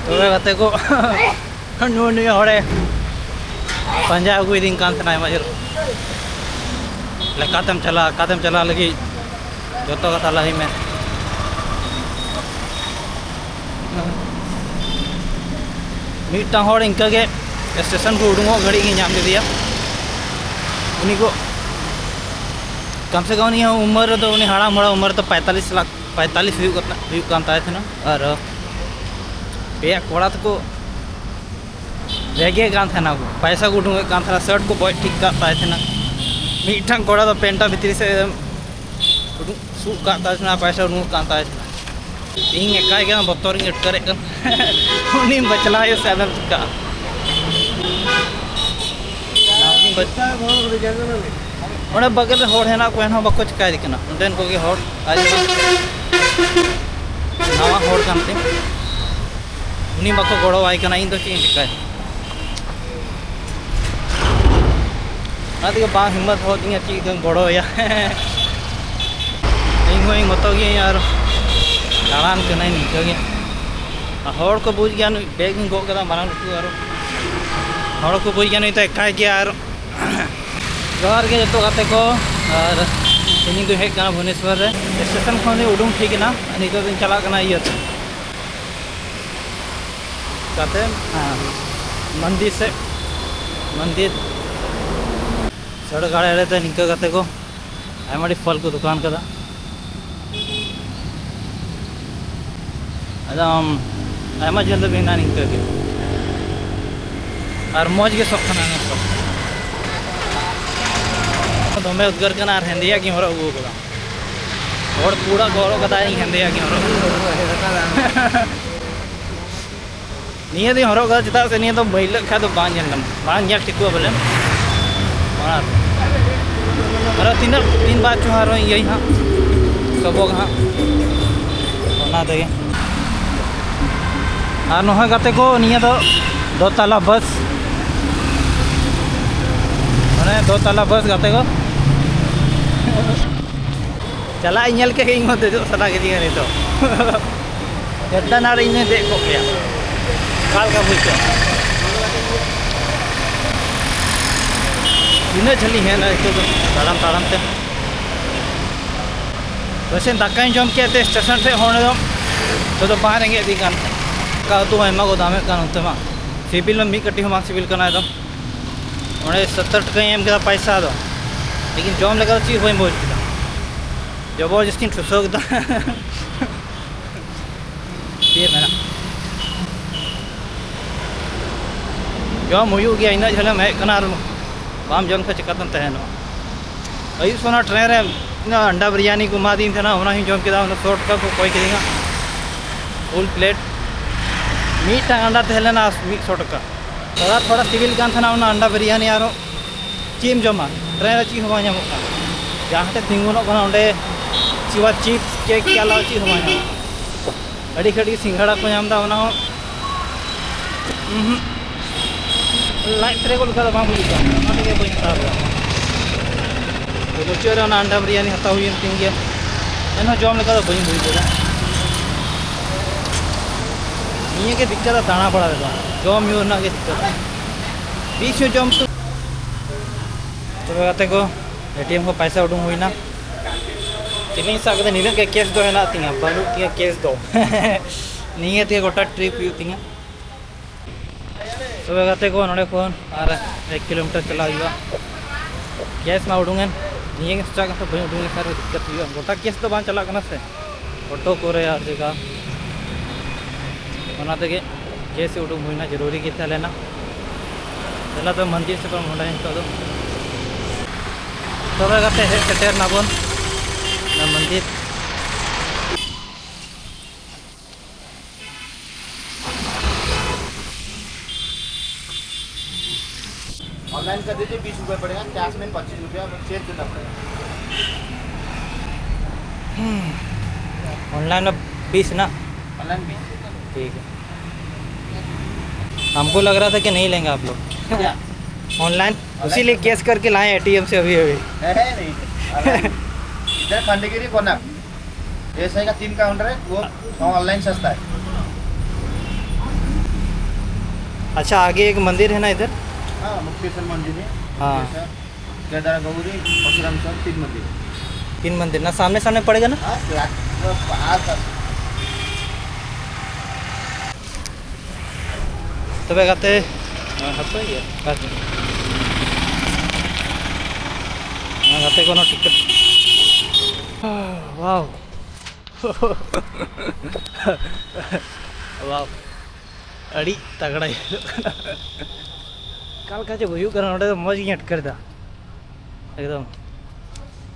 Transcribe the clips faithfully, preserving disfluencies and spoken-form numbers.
ᱛᱚᱵᱮ ᱜᱟᱛᱮ ᱠᱚ, ᱱᱩᱭ, ᱱᱩᱭ ᱦᱚᱲᱮ ᱯᱟᱸᱡᱟ ᱟᱹᱜᱩᱭᱮᱫᱤᱧ ᱠᱟᱱ ᱛᱟᱦᱮᱱᱟ ᱟᱭᱢᱟ ᱡᱳᱨ᱾ ᱞᱮᱠᱟᱛᱮᱢ ᱪᱟᱞᱟᱜᱼᱟ, ᱚᱠᱟᱛᱮᱢ ᱪᱟᱞᱟᱜ ᱞᱟᱹᱜᱤᱫ ᱡᱚᱛᱚ ᱠᱟᱛᱷᱟ ᱞᱟᱹᱭ ᱢᱮ᱾ ᱢᱤᱫᱴᱟᱝ ᱦᱚᱲ ᱤᱱᱠᱟᱹ ᱜᱮ ᱥᱴᱮᱥᱚᱱ ᱠᱚ ᱩᱰᱩᱝᱚᱜ ᱜᱷᱟᱹᱲᱤᱡ ᱜᱮ ᱧᱟᱢ ᱞᱮᱫᱮᱭᱟ᱾ ᱩᱱᱤ ᱠᱚ ᱠᱟᱢ ᱥᱮ ᱠᱟᱢ ᱩᱱᱤ ᱦᱚᱸ ᱩᱢᱮᱨ ᱨᱮᱫᱚ, ᱩᱱᱤ ᱦᱟᱲᱟᱢ ᱦᱚᱲᱟᱜ ᱩᱢᱮᱨ ᱫᱚ ᱯᱟᱸᱭᱛᱟᱞᱤᱥ ᱞᱟᱠᱷ, ᱯᱟᱸᱭᱛᱟᱞᱤᱥ ᱦᱩᱭᱩᱜ ᱠᱟᱱᱟ, ᱦᱩᱭᱩᱜ ᱠᱟᱱ ᱛᱟᱭ ᱛᱟᱦᱮᱱᱟ᱾ ᱟᱨ ᱯᱮᱭᱟ ᱠᱚᱲᱟ ᱛᱮᱠᱚ ᱨᱮᱜᱮ ᱠᱟᱱ ᱛᱟᱦᱮᱱᱟ ᱠᱚ, ᱯᱟᱭᱥᱟ ᱠᱚ ᱩᱰᱩᱝᱮᱫ ᱠᱟᱱ ᱛᱟᱦᱮᱱᱟ, ᱥᱟᱨᱴ ᱠᱚ ᱵᱚᱡ ᱴᱷᱤᱠ ᱠᱟᱜ ᱛᱟᱭ ᱛᱟᱦᱮᱱᱟ᱾ ᱢᱤᱫᱴᱟᱝ ᱠᱚᱲᱟ ᱫᱚ ᱯᱮᱱᱴᱟ ᱵᱷᱤᱛᱨᱤ ᱥᱮᱫ ᱩᱰᱩᱠ ᱥᱩᱜ ᱠᱟᱜ ᱛᱟᱭ ᱛᱟᱦᱮᱱᱟ, ᱯᱟᱭᱥᱟ ᱩᱰᱩᱝᱚᱜ ᱠᱟᱱ ᱛᱟᱭ ᱛᱟᱦᱮᱱᱟ᱾ ᱤᱧ ᱮᱠᱟᱭ ᱜᱮ ᱵᱚᱛᱚᱨᱤᱧ ᱟᱴᱠᱟᱨᱮᱫ ᱠᱟᱱ᱾ ᱩᱱᱤᱢ ᱵᱟᱪᱞᱟᱣ ᱦᱩᱭᱩᱜ ᱥᱮ ᱟᱫᱚᱢ ᱪᱤᱠᱟᱹᱜᱼᱟ? ᱚᱱᱟ ᱩᱱᱤ ᱵᱟᱪ-, ᱚᱸᱰᱮ ᱵᱟᱜᱟᱞ ᱨᱮ ᱦᱚᱲ ᱦᱮᱱᱟᱜ ᱠᱚᱣᱟ, ᱮᱱᱦᱚᱸ ᱵᱟᱠᱚ ᱪᱤᱠᱟᱹᱭᱮᱫ ᱠᱟᱱᱟ᱾ ᱚᱸᱰᱮᱱ ᱠᱚᱜᱮ ᱦᱚᱲ ᱟᱨ ᱱᱟᱣᱟ ᱦᱚᱲ ᱠᱟᱱᱛᱮ ᱩᱱᱤ ᱵᱟᱠᱚ ᱜᱚᱲᱚᱣᱟᱭ ᱠᱟᱱᱟ, ᱤᱧ ᱫᱚ ᱪᱮᱫ ᱤᱧ ᱪᱤᱠᱟᱹᱭᱟ? ᱚᱱᱟ ᱛᱮᱜᱮ ᱵᱟᱝ ᱦᱤᱢᱢᱚᱛ ᱦᱚᱫ ᱤᱧᱟ ᱪᱮᱫ ᱫᱚᱧ ᱜᱚᱲᱚᱣᱟᱭᱟ᱾ ᱤᱧ ᱦᱚᱸ ᱤᱧ ᱢᱚᱛᱚ ᱜᱤᱭᱟᱹᱧ ᱟᱨ ᱫᱟᱬᱟᱱ ᱠᱟᱹᱱᱟᱹᱧ ᱱᱤᱝᱠᱟᱹ ᱜᱮ᱾ ᱟᱨ ᱦᱚᱲ ᱠᱚ ᱵᱩᱡᱽ ᱜᱮᱭᱟ ᱱᱩᱭ ᱵᱮᱜᱽ ᱤᱧ ᱜᱚᱜ ᱠᱟᱫᱟ ᱢᱟᱨᱟᱝ ᱞᱟᱹᱴᱩ, ᱟᱨ ᱦᱚᱲ ᱠᱚ ᱵᱩᱡᱽ ᱜᱮᱭᱟ ᱱᱩᱭ ᱫᱚ ᱮᱠᱟᱭ ᱜᱮᱭᱟ᱾ ᱟᱨ ᱡᱚᱦᱟᱨ ᱜᱮ ᱡᱚᱛᱚ ᱜᱟᱛᱮ ᱠᱚ᱾ ᱟᱨ ᱛᱮᱦᱮᱧ ᱫᱚ ᱦᱮᱡ ᱠᱟᱱᱟ ᱵᱷᱩᱵᱽᱱᱮᱥᱣᱚᱨ ᱨᱮ, ᱥᱴᱮᱥᱚᱱ ᱠᱷᱚᱱ ᱞᱤᱧ ᱩᱰᱩᱝ ᱴᱷᱤᱠ ᱮᱱᱟ᱾ ᱱᱤᱛᱚᱜ ᱫᱚᱧ ᱪᱟᱞᱟᱜ ᱠᱟᱱᱟ ᱤᱭᱟᱹ ᱛᱮ᱾ ᱠᱟᱛᱮ, ᱦᱮᱸ, ᱢᱚᱱᱫᱤᱨ ᱥᱮᱫ, ᱢᱚᱱᱫᱤᱨ᱾ ᱥᱚᱲᱚᱠ ᱟᱲᱮ ᱟᱲᱮ ᱛᱮ ᱱᱤᱝᱠᱟᱹ ᱠᱟᱛᱮ ᱠᱚ ᱟᱭᱢᱟ ᱰᱷᱮᱨ ᱯᱷᱚᱞ ᱠᱚ ᱫᱚᱠᱟᱱ ᱠᱟᱫᱟ᱾ ᱮᱠᱫᱚᱢ ᱟᱭᱢᱟ ᱡᱷᱟᱹᱞ ᱫᱷᱟᱹᱵᱤᱡ ᱦᱮᱱᱟᱜᱼᱟ ᱱᱤᱝᱠᱟᱹ ᱜᱮ᱾ ᱟᱨ ᱢᱚᱡᱽ ᱜᱮ ᱥᱚᱜ ᱠᱟᱱᱟ ᱱᱚᱣᱟ ᱠᱚ᱾ ᱫᱚᱢᱮ ᱩᱫᱽᱜᱟᱹᱨ ᱠᱟᱱᱟ ᱟᱨ ᱦᱮᱸᱫᱮᱭᱟᱜ ᱜᱤᱧ ᱦᱚᱨᱚᱜ ᱟᱹᱜᱩ ᱟᱠᱟᱫᱟ᱾ ᱦᱚᱲ ᱯᱩᱲᱟᱜ ᱠᱚ ᱦᱚᱨᱚᱜ ᱠᱟᱫᱟ, ᱤᱧ ᱦᱮᱸᱫᱮᱭᱟᱜ ᱜᱤᱧ ᱦᱚᱨᱚᱜ ᱟᱹᱜᱩ ᱟᱠᱟᱫᱟ᱾ ᱱᱤᱭᱟᱹ ᱫᱚᱧ ᱦᱚᱨᱚᱜ ᱠᱟᱫᱟ ᱪᱮᱫᱟᱜ ᱥᱮ ᱱᱤᱭᱟᱹ ᱫᱚ ᱢᱟᱹᱭᱞᱟᱹᱜ ᱠᱷᱟᱡ ᱫᱚ ᱵᱟᱝ ᱧᱮᱞ ᱧᱟᱢᱚᱜᱼᱟ, ᱵᱟᱝ ᱧᱮᱞ ᱴᱷᱤᱠᱚᱜᱼᱟ ᱵᱚᱞᱮ᱾ ᱚᱱᱟᱛᱮ ᱟᱨᱚ ᱛᱤᱱᱟᱹᱜ ᱫᱤᱱ ᱵᱟᱫ ᱪᱚ ᱟᱨᱚ ᱤᱭᱟᱹᱭ ᱦᱟᱸᱜ, ᱥᱚᱵᱚᱜ ᱦᱟᱸᱜ, ᱚᱱᱟ ᱛᱮᱜᱮ᱾ ᱟᱨ ᱱᱚᱜᱼᱚᱭ ᱜᱟᱛᱮ ᱠᱚ, ᱱᱤᱭᱟᱹ ᱫᱚ ᱫᱚᱛᱟᱞᱟ ᱵᱟᱥ, ᱢᱟᱱᱮ ᱫᱚᱛᱟᱞᱟ ᱵᱟᱥ ᱜᱟᱛᱮ ᱠᱚ᱾ ᱪᱟᱞᱟᱜ ᱤᱧ ᱧᱮᱞ ᱠᱮᱫ ᱜᱮ, ᱤᱧ ᱦᱚᱸ ᱫᱮᱡᱚᱜ ᱥᱟᱱᱟ ᱠᱤᱫᱤᱧᱟ ᱱᱤᱛᱚᱜ᱾ ᱪᱮᱛᱟᱱ ᱨᱮ ᱤᱧ ᱦᱚᱸᱧ ᱫᱮᱡ ᱠᱚᱜ ᱜᱮᱭᱟ᱾ ᱚᱠᱟ ᱞᱮᱠᱟ ᱵᱩᱡᱽ ᱠᱚᱜᱼᱟ? ᱛᱤᱱᱟᱹᱜ ᱡᱷᱟᱹᱞᱤᱧ ᱦᱮᱡ ᱮᱱᱟ ᱱᱤᱛᱚᱜ ᱫᱚ ᱛᱟᱲᱟᱢ ᱛᱟᱲᱟᱢ ᱛᱮ᱾ ᱵᱟᱥᱮ ᱫᱟᱠᱟᱧ ᱡᱚᱢ ᱠᱮᱫ ᱛᱮ ᱥᱴᱮᱥᱚᱱ ᱴᱷᱮᱡ ᱦᱚᱸ ᱚᱸᱰᱮ ᱫᱚ ᱱᱤᱛᱚᱜ ᱫᱚ ᱵᱟᱝ ᱨᱮᱸᱜᱮᱡ ᱤᱫᱤ ᱠᱟᱱ ᱛᱟᱦᱮᱸᱫ᱾ ᱫᱟᱠᱟ ᱩᱛᱩ ᱦᱚᱸ ᱟᱭᱢᱟ ᱠᱚ ᱫᱟᱢᱮᱫ ᱠᱟᱱ ᱚᱱᱛᱮ ᱢᱟ᱾ ᱥᱤᱵᱤᱞ ᱦᱚᱸ ᱢᱤᱫ ᱠᱟᱹᱴᱤᱡ ᱦᱚᱸ ᱵᱟᱝ ᱥᱤᱵᱤᱞ ᱠᱟᱱᱟ ᱮᱠᱫᱚᱢ᱾ ᱚᱸᱰᱮ ᱥᱚᱛᱛᱚᱨ ᱴᱟᱠᱟᱧ ᱮᱢ ᱠᱮᱫᱟ ᱯᱟᱭᱥᱟ ᱫᱚ, ᱞᱮᱠᱤᱱ ᱡᱚᱢ ᱞᱮᱠᱟ ᱫᱚ ᱪᱮᱫ ᱦᱚᱸ ᱵᱟᱹᱧ ᱵᱩᱡᱽ ᱠᱮᱫᱟ᱾ ᱡᱚᱵᱚᱨᱡᱚᱥᱛᱤᱧ ᱴᱷᱩᱥᱟᱹᱣ ᱠᱮᱫᱟ᱾ ᱪᱮᱫ ᱢᱮᱱᱟᱜ? ᱡᱚᱢ ᱦᱩᱭᱩᱜ ᱜᱮᱭᱟ, ᱤᱱᱟᱹᱜ ᱡᱷᱟᱹᱞᱮᱢ ᱦᱮᱡ ᱠᱟᱱᱟ ᱟᱨ ᱵᱟᱢ ᱡᱚᱢ ᱠᱷᱟᱱ ᱪᱤᱠᱟᱹᱛᱮᱢ ᱛᱟᱦᱮᱱᱟ? ᱟᱹᱭᱩᱵ ᱥᱚᱱᱟ ᱴᱨᱮᱱ ᱨᱮ ᱚᱱᱟ ᱟᱱᱰᱟ ᱵᱤᱨᱭᱟᱱᱤ ᱠᱚ ᱮᱢᱟ ᱫᱤᱧ ᱛᱟᱦᱮᱱᱟ, ᱚᱱᱟ ᱦᱚᱸᱧ ᱡᱚᱢ ᱠᱮᱫᱟ, ᱚᱱᱟ ᱥᱚ ᱴᱟᱠᱟ ᱠᱚ ᱠᱚᱭ ᱠᱤᱫᱤᱧᱟ ᱯᱷᱩᱞ ᱯᱞᱮᱴ᱾ ᱢᱤᱫᱴᱟᱝ ᱟᱱᱰᱟ ᱛᱟᱦᱮᱸ ᱞᱮᱱᱟ ᱢᱤᱫ ᱥᱚ ᱴᱟᱠᱟ᱾ ᱛᱷᱚᱲᱟ ᱛᱷᱚᱲᱟ ᱥᱤᱵᱤᱞ ᱠᱟᱱ ᱛᱟᱦᱮᱱᱟ ᱚᱱᱟ ᱟᱱᱰᱟ ᱵᱤᱨᱭᱟᱱᱤ, ᱟᱨᱦᱚᱸ ᱪᱮᱫ ᱮᱢ ᱡᱚᱢᱟ? ᱴᱨᱮᱱ ᱨᱮ ᱪᱮᱫ ᱦᱚᱸ ᱵᱟᱝ ᱧᱟᱢᱚᱜ ᱠᱟᱱᱟ᱾ ᱡᱟᱦᱟᱸ ᱴᱷᱮᱱ ᱛᱤᱸᱜᱩᱱᱚᱜ ᱠᱟᱱᱟ ᱚᱸᱰᱮ ᱪᱤᱣᱟ ᱪᱤᱯᱥ, ᱠᱮᱠ ᱠᱮ ᱟᱞᱟᱣᱟ ᱪᱮᱫ ᱦᱚᱸ ᱵᱟᱝ ᱧᱟᱢᱚᱜ ᱠᱟᱱᱟ᱾ ᱟᱹᱰᱤ ᱜᱷᱟᱹᱲᱤᱡ ᱥᱤᱸᱜᱷᱟᱲᱟ ᱠᱚ ᱧᱟᱢ ᱮᱫᱟ, ᱚᱱᱟ ᱦᱚᱸ ᱩᱸᱦᱩᱸ, ᱞᱟᱡ ᱯᱮᱨᱮᱡᱚᱜ ᱞᱮᱠᱟ ᱫᱚ ᱵᱟᱝ ᱵᱩᱡᱩᱜ ᱠᱟᱱᱟ, ᱚᱱᱟ ᱛᱮᱜᱮ ᱵᱟᱹᱧ ᱦᱟᱛᱟᱣ ᱞᱮᱫᱟ᱾ ᱛᱚ ᱢᱩᱪᱟᱹᱫ ᱨᱮ ᱚᱱᱟ ᱟᱱᱰᱟ ᱵᱤᱨᱭᱟᱱᱤ ᱦᱟᱛᱟᱣ ᱦᱩᱭᱮᱱ ᱛᱤᱧ ᱜᱮᱭᱟ, ᱮᱱᱦᱚᱸ ᱡᱚᱢ ᱞᱮᱠᱟ ᱫᱚ ᱵᱟᱹᱧ ᱵᱩᱡᱽ ᱞᱮᱫᱟ᱾ ᱱᱤᱭᱟᱹ ᱜᱮ ᱫᱤᱠᱠᱟᱛ ᱫᱚ ᱫᱟᱬᱟ ᱵᱟᱲᱟ ᱨᱮᱫᱚ, ᱡᱚᱢ ᱧᱩ ᱨᱮᱱᱟᱜ ᱜᱮ ᱫᱤᱠᱠᱟᱛ᱾ ᱵᱤᱥ ᱧᱚᱜ ᱡᱚᱢ ᱛᱚ᱾ ᱛᱚᱵᱮ ᱜᱟᱛᱮ ᱠᱚ, ᱮᱴᱤᱮᱢ ᱠᱷᱚᱱ ᱯᱚᱭᱥᱟ ᱩᱰᱩᱝ ᱦᱩᱭᱱᱟ᱾ ᱛᱮᱦᱮᱧ ᱥᱟᱵ ᱠᱟᱛᱮ ᱱᱤᱱᱟᱹᱜ ᱜᱮ ᱠᱮᱥ ᱫᱚ ᱦᱮᱱᱟᱜ ᱛᱤᱧᱟᱹ, ᱵᱟᱹᱱᱩᱜ ᱛᱤᱧᱟᱹ ᱠᱮᱥ ᱫᱚ᱾ ᱱᱤᱭᱟᱹ ᱛᱮᱜᱮ ᱜᱚᱴᱟ ᱴᱨᱤᱯ ᱦᱩᱭᱩᱜ ᱛᱤᱧᱟᱹ᱾ ᱛᱚᱵᱮ ᱜᱟᱛᱮ ᱠᱚ, ᱱᱚᱰᱮ ᱠᱷᱚᱱ ᱟᱨ ᱮᱠ ᱠᱤᱞᱳᱢᱤᱴᱟᱨ ᱪᱟᱞᱟᱣ ᱦᱩᱭᱩᱜᱼᱟ᱾ ᱠᱮᱥ ᱢᱟ ᱩᱰᱩᱝᱮᱱ, ᱱᱤᱭᱟᱹ ᱜᱮ ᱥᱚᱪᱟᱜ ᱠᱟᱛᱷᱟ, ᱵᱟᱹᱧ ᱩᱰᱩᱝ ᱞᱮᱠᱷᱟᱱ ᱟᱨᱦᱚᱸ ᱫᱤᱠᱠᱟᱛ ᱦᱩᱭᱩᱜᱼᱟ᱾ ᱜᱚᱴᱟ ᱠᱮᱥ ᱫᱚ ᱵᱟᱝ ᱪᱟᱞᱟᱜ ᱠᱟᱱᱟ ᱥᱮ, ᱚᱴᱳ ᱠᱚᱨᱮ ᱟᱨ ᱡᱟᱭᱜᱟ, ᱚᱱᱟ ᱛᱮᱜᱮ ᱠᱮᱥ ᱩᱰᱩᱝ ᱦᱩᱭᱱᱟ, ᱡᱚᱨᱩᱨᱤ ᱜᱮ ᱛᱟᱦᱮᱸ ᱞᱮᱱᱟ᱾ ᱫᱮᱞᱟ ᱛᱚᱵᱮ ᱢᱚᱱᱫᱤᱨ ᱥᱮᱫ ᱵᱚᱱ ᱢᱚᱦᱰᱟᱭᱟ ᱱᱤᱛᱚᱜ ᱫᱚ᱾ ᱛᱚᱵᱮ ᱜᱟᱛᱮ, ᱦᱮᱡ ᱥᱮᱴᱮᱨ ᱱᱟᱵᱚᱱ ᱚᱱᱟ ᱢᱚᱱᱫᱤᱨ᱾ ऑनलाइन कर दीजिए, बीस रुपये पड़ेगा, कैश में पच्चीस रुपया, बस चेंज देना पड़ेगा। ऑनलाइन में बीस ना? ऑनलाइन बीस। ठीक है। हमको लग रहा था कि नहीं लेंगे आप लोग। क्या? ऑनलाइन, उसीलिए कैश करके लाए एटीएम से अभी अभी। है, है नहीं। ऑनलाइन। इधर खंडगिरी कोना, ऐसा का तीन काउंटर है, वो ऑनलाइन सस्ता है। अच्छा, आगे एक मंदिर है ना इधर? हाँ, मुक्तेश्वर मंदिर है। हाँ। मुक्तेश्वर, केदार गौरी, परशुराम सब तीन मंदिर है। तीन मंदिर ना, सामने सामने पड़ेगा ना? हाँ, फ्लैट, तो पास है। ᱛᱚᱵᱮ ᱜᱟᱛᱮ, ᱦᱮᱸ, ᱦᱟᱛᱟᱣ ᱜᱮᱭᱟ᱾ ᱟᱪᱪᱷᱟ᱾ ᱦᱮᱸ, ᱜᱟᱛᱮ ᱠᱚᱱᱚ ᱴᱤᱠᱤᱴ᱾ ᱣᱟᱣ᱾ ᱣᱟᱣ᱾ ᱟᱹᱰᱤ ᱛᱟᱜᱲᱟ ᱧᱮᱞᱚᱜ ᱠᱟᱱᱟ᱾ ᱚᱠᱟ ᱞᱮᱠᱟ ᱪᱚ ᱵᱩᱡᱩᱜ ᱠᱟᱱᱟ, ᱱᱚᱸᱰᱮ ᱫᱚ ᱢᱚᱡᱽ ᱜᱤᱧ ᱟᱴᱠᱟᱨ ᱮᱫᱟ ᱮᱠᱫᱚᱢ᱾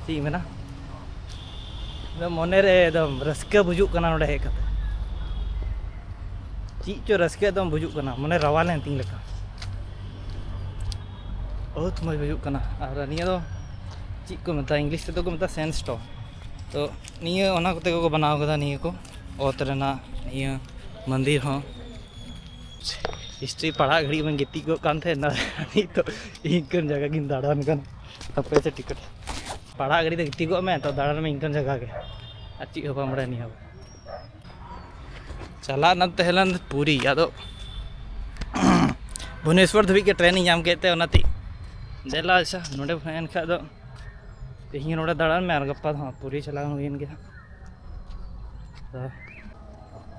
ᱪᱮᱫ ᱤᱧ ᱢᱮᱱᱟ, ᱮᱠᱫᱚᱢ ᱢᱚᱱᱮ ᱨᱮ ᱮᱠᱫᱚᱢ ᱨᱟᱹᱥᱠᱟᱹ ᱵᱩᱡᱩᱜ ᱠᱟᱱᱟ ᱱᱚᱸᱰᱮ ᱦᱮᱡ ᱠᱟᱛᱮ᱾ ᱪᱮᱫ ᱪᱚ ᱨᱟᱹᱥᱠᱟᱹ ᱮᱠᱫᱚᱢ ᱵᱩᱡᱩᱜ ᱠᱟᱱᱟ, ᱢᱚᱱᱮ ᱨᱟᱣᱟᱞᱮᱱ ᱛᱤᱧ ᱞᱮᱠᱟ᱾ ᱵᱚᱦᱩᱛ ᱢᱚᱡᱽ ᱵᱩᱡᱩᱜ ᱠᱟᱱᱟ᱾ ᱟᱨ ᱱᱤᱭᱟᱹ ᱫᱚ ᱪᱮᱫ ᱠᱚ ᱢᱮᱛᱟᱜᱼᱟ, ᱤᱝᱞᱤᱥ ᱛᱮᱫᱚ ᱠᱚ ᱢᱮᱛᱟᱜᱼᱟ ᱥᱮᱱᱰ ᱥᱴᱳᱱ᱾ ᱛᱚ ᱱᱤᱭᱟᱹ ᱚᱱᱟ ᱠᱚᱛᱮ ᱠᱚ ᱵᱮᱱᱟᱣ ᱠᱟᱫᱟ ᱱᱤᱭᱟᱹ ᱠᱚ, ᱚᱛ ᱨᱮᱱᱟᱜ ᱱᱤᱭᱟᱹ ᱢᱚᱱᱫᱤᱨ ᱦᱚᱸ᱾ ᱦᱤᱥᱴᱨᱤ ᱯᱟᱲᱦᱟᱜ ᱜᱷᱟᱹᱲᱤᱡ ᱵᱚᱱ ᱜᱤᱛᱤᱡ ᱠᱚᱜ ᱠᱟᱱ ᱛᱟᱦᱮᱸᱫ, ᱱᱤᱛᱚᱜ ᱤᱱᱠᱟᱹᱱ ᱡᱟᱭᱜᱟ ᱜᱤᱧ ᱫᱟᱬᱟᱱ ᱠᱟᱱᱟ᱾ ᱦᱟᱯᱮ ᱥᱮ ᱴᱤᱠᱤᱴ, ᱯᱟᱲᱦᱟᱜ ᱜᱷᱟᱹᱲᱤᱡ ᱫᱚ ᱜᱤᱛᱤᱡ ᱠᱚᱜ ᱢᱮ, ᱛᱚ ᱫᱟᱬᱟᱱ ᱢᱮ ᱤᱱᱠᱟᱹᱱ ᱡᱟᱭᱜᱟ ᱜᱮ, ᱟᱨ ᱪᱮᱫ ᱦᱚᱸ ᱵᱟᱢ ᱵᱟᱲᱟᱭᱟ ᱱᱤᱭᱟᱹ ᱦᱚᱸ᱾ ᱪᱟᱞᱟᱜ ᱨᱮᱱᱟᱜ ᱛᱟᱦᱮᱸ ᱞᱮᱱ ᱯᱩᱨᱤ, ᱟᱫᱚ ᱵᱷᱩᱵᱽᱱᱮᱥᱣᱚᱨ ᱫᱷᱟᱹᱵᱤᱡ ᱜᱮ ᱴᱨᱮᱱ ᱤᱧ ᱧᱟᱢ ᱠᱮᱫ ᱛᱮ ᱚᱱᱟᱛᱮ ᱫᱮᱞᱟ ᱟᱪᱪᱷᱟ ᱱᱚᱸᱰᱮ ᱮᱱᱠᱷᱟᱡ ᱫᱚ ᱛᱮᱦᱮᱧ ᱱᱚᱸᱰᱮ ᱫᱟᱬᱟᱱ ᱢᱮ ᱟᱨ ᱜᱟᱯᱟ ᱫᱚ ᱦᱟᱸᱜ ᱯᱩᱨᱤ ᱪᱟᱞᱟᱣ ᱦᱩᱭᱮᱱ ᱜᱮ ᱦᱟᱸᱜ᱾ ᱛᱚ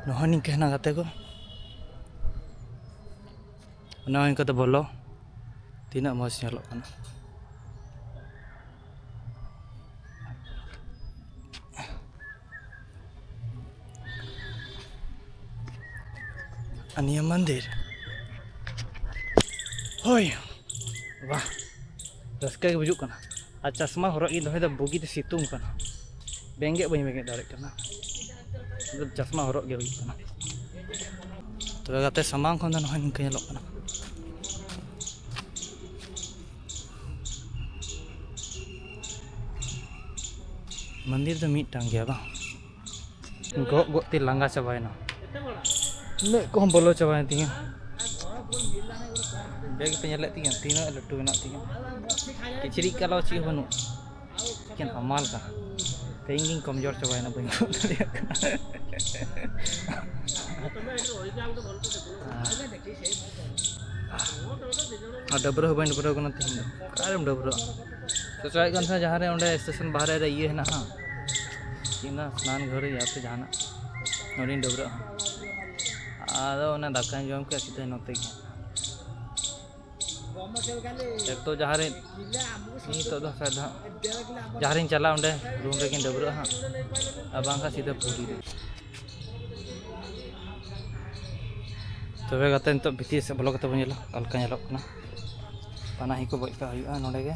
ᱱᱚᱜᱼᱚᱭ ᱱᱤᱝᱠᱟᱹ ᱦᱮᱱᱟᱜ ᱜᱟᱛᱮ ᱠᱚ, ᱱᱚᱜᱼᱚᱭ ᱱᱤᱝᱠᱟᱹ ᱛᱮ ᱵᱚᱞᱚ ᱛᱤᱱᱟᱹᱜ ᱢᱚᱡᱽ ᱧᱮᱞᱚᱜ ᱠᱟᱱᱟ᱾ ᱟᱨ ᱱᱤᱭᱟᱹ ᱢᱚᱱᱫᱤᱨ, ᱦᱳᱭ, ᱵᱟᱦ, ᱨᱟᱹᱥᱠᱟᱹ ᱜᱮ ᱵᱩᱡᱩᱜ ᱠᱟᱱᱟ᱾ ᱟᱨ ᱪᱟᱥᱢᱟ ᱦᱚᱨᱚᱜ ᱜᱤᱧ ᱫᱚᱦᱚᱭᱮᱫᱟ, ᱵᱩᱜᱤᱛᱮ ᱥᱤᱛᱩᱝ ᱠᱟᱱᱟ, ᱵᱮᱸᱜᱮᱫ ᱵᱟᱹᱧ ᱵᱮᱸᱜᱮᱫ ᱫᱟᱲᱮᱭᱟᱜ ᱠᱟᱱᱟ᱾ ᱪᱟᱥᱢᱟ ᱦᱚᱨᱚᱜ ᱜᱮ ᱦᱩᱭᱩᱜ ᱠᱟᱱᱟ᱾ ᱛᱚᱵᱮ ᱜᱟᱛᱮ, ᱥᱟᱢᱟᱝ ᱠᱷᱚᱱ ᱫᱚ ᱱᱚᱜᱼᱚᱭ ᱱᱤᱝᱠᱟᱹ ᱧᱮᱞᱚᱜ ᱠᱟᱱᱟ᱾ ᱢᱚᱱᱫᱤᱨ ᱫᱚ ᱢᱤᱫᱴᱟᱝ ᱜᱮᱭᱟ ᱵᱟᱝ? ᱜᱚᱜ ᱜᱚᱜ ᱛᱮ ᱞᱟᱸᱜᱟ ᱪᱟᱵᱟᱭᱮᱱᱟ᱾ ᱢᱮᱫ ᱠᱚᱦᱚᱸ ᱵᱚᱞᱚ ᱪᱟᱵᱟᱭᱮᱱ ᱛᱤᱧᱟᱹ᱾ ᱵᱮᱜᱽ ᱯᱮ ᱧᱮᱞᱮᱫ ᱛᱤᱧᱟᱹ ᱛᱤᱱᱟᱹᱜ ᱞᱟᱹᱴᱩ ᱢᱮᱱᱟᱜ ᱛᱤᱧᱟᱹ᱾ ᱠᱤᱪᱨᱤᱡ ᱠᱟᱞᱚ ᱪᱮᱫ ᱦᱚᱸ ᱵᱟᱹᱱᱩᱜ᱾ ᱮᱠᱮᱱ ᱦᱟᱢᱟᱞ ᱠᱟᱱᱟ᱾ ᱛᱮᱦᱮᱧ ᱜᱤᱧ ᱠᱚᱢᱡᱳᱨ ᱪᱟᱵᱟᱭᱮᱱᱟ, ᱵᱟᱹᱧ ᱜᱚᱜ ᱫᱟᱲᱮᱭᱟᱜ ᱠᱟᱱᱟ᱾ ᱟᱨ ᱰᱟᱹᱵᱽᱨᱟᱹ ᱦᱚᱸ ᱵᱟᱹᱧ ᱰᱟᱹᱵᱽᱨᱟᱹ ᱠᱟᱱᱟ ᱛᱮᱦᱮᱧ ᱫᱚ᱾ ᱚᱠᱟᱨᱮᱢ ᱰᱟᱹᱵᱽᱨᱟᱹᱜᱼᱟ? ᱥᱚᱪᱟᱭᱮᱫ ᱠᱟᱱ ᱛᱟᱦᱮᱱᱟ ᱡᱟᱦᱟᱸ ᱨᱮ ᱚᱸᱰᱮ ᱥᱴᱮᱥᱚᱱ ᱵᱟᱦᱨᱮ ᱨᱮ ᱤᱭᱟᱹ ᱦᱮᱱᱟᱜᱼᱟ, ᱪᱮᱫ ᱢᱮᱱᱟ, ᱥᱱᱟᱱ ᱜᱷᱟᱹᱨᱤ ᱭᱟ ᱯᱷᱤᱨ ᱡᱟᱦᱟᱱᱟᱜ, ᱱᱚᱸᱰᱮᱧ ᱰᱟᱹᱵᱽᱨᱟᱹᱜᱼᱟ᱾ ᱟᱫᱚ ᱚᱱᱟ ᱫᱟᱠᱟᱧ ᱡᱚᱢ ᱠᱮᱫᱟ, ᱥᱤᱫᱷᱟᱹ ᱱᱚᱛᱮ ᱜᱮ᱾ ᱮᱠ ᱛᱚ ᱡᱟᱦᱟᱸ ᱨᱮ ᱱᱤᱛᱚᱜ ᱫᱚ ᱥᱟᱭᱫᱟ ᱡᱟᱦᱟᱸ ᱨᱤᱧ ᱪᱟᱞᱟᱜᱼᱟ, ᱚᱸᱰᱮ ᱨᱩᱢ ᱨᱮᱜᱤᱧ ᱰᱟᱹᱵᱽᱨᱟᱹᱜᱼᱟ ᱦᱟᱸᱜ, ᱟᱨ ᱵᱟᱝᱠᱷᱟᱱ ᱥᱤᱫᱷᱟᱹ ᱯᱩᱨᱤ ᱨᱮ᱾ ᱛᱚᱵᱮ ᱜᱟᱛᱮ, ᱱᱤᱛᱚᱜ ᱵᱷᱤᱛᱤᱨ ᱥᱮᱫ ᱵᱚᱞᱚ ᱠᱟᱛᱮ ᱵᱚᱱ ᱧᱮᱞᱟ ᱚᱠᱟ ᱞᱮᱠᱟ ᱧᱮᱞᱚᱜ ᱠᱟᱱᱟ᱾ ᱯᱟᱱᱟᱦᱤ ᱠᱚ ᱵᱚᱡ ᱠᱟᱜ ᱦᱩᱭᱩᱜᱼᱟ ᱱᱚᱸᱰᱮ ᱜᱮ᱾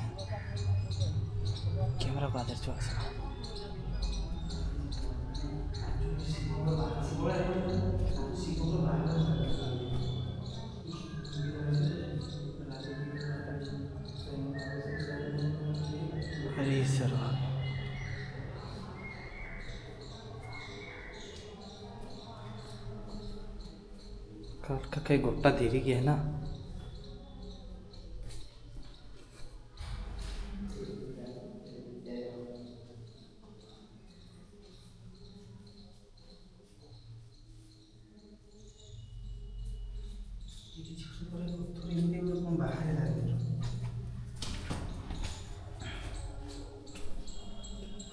ᱠᱮᱢᱮᱨᱟ ᱠᱚ ᱟᱫᱮᱨ ᱦᱚᱪᱚᱣᱟᱜ ᱥᱟᱱᱟ᱾ ᱟᱹᱰᱤ ᱥᱟᱨᱦᱟᱣ᱾ ᱚᱠᱟ ᱞᱮᱠᱟ ᱠᱷᱟᱡ ᱜᱚᱴᱟ ᱫᱷᱤᱨᱤ ᱜᱮ ᱦᱮᱱᱟᱜ᱾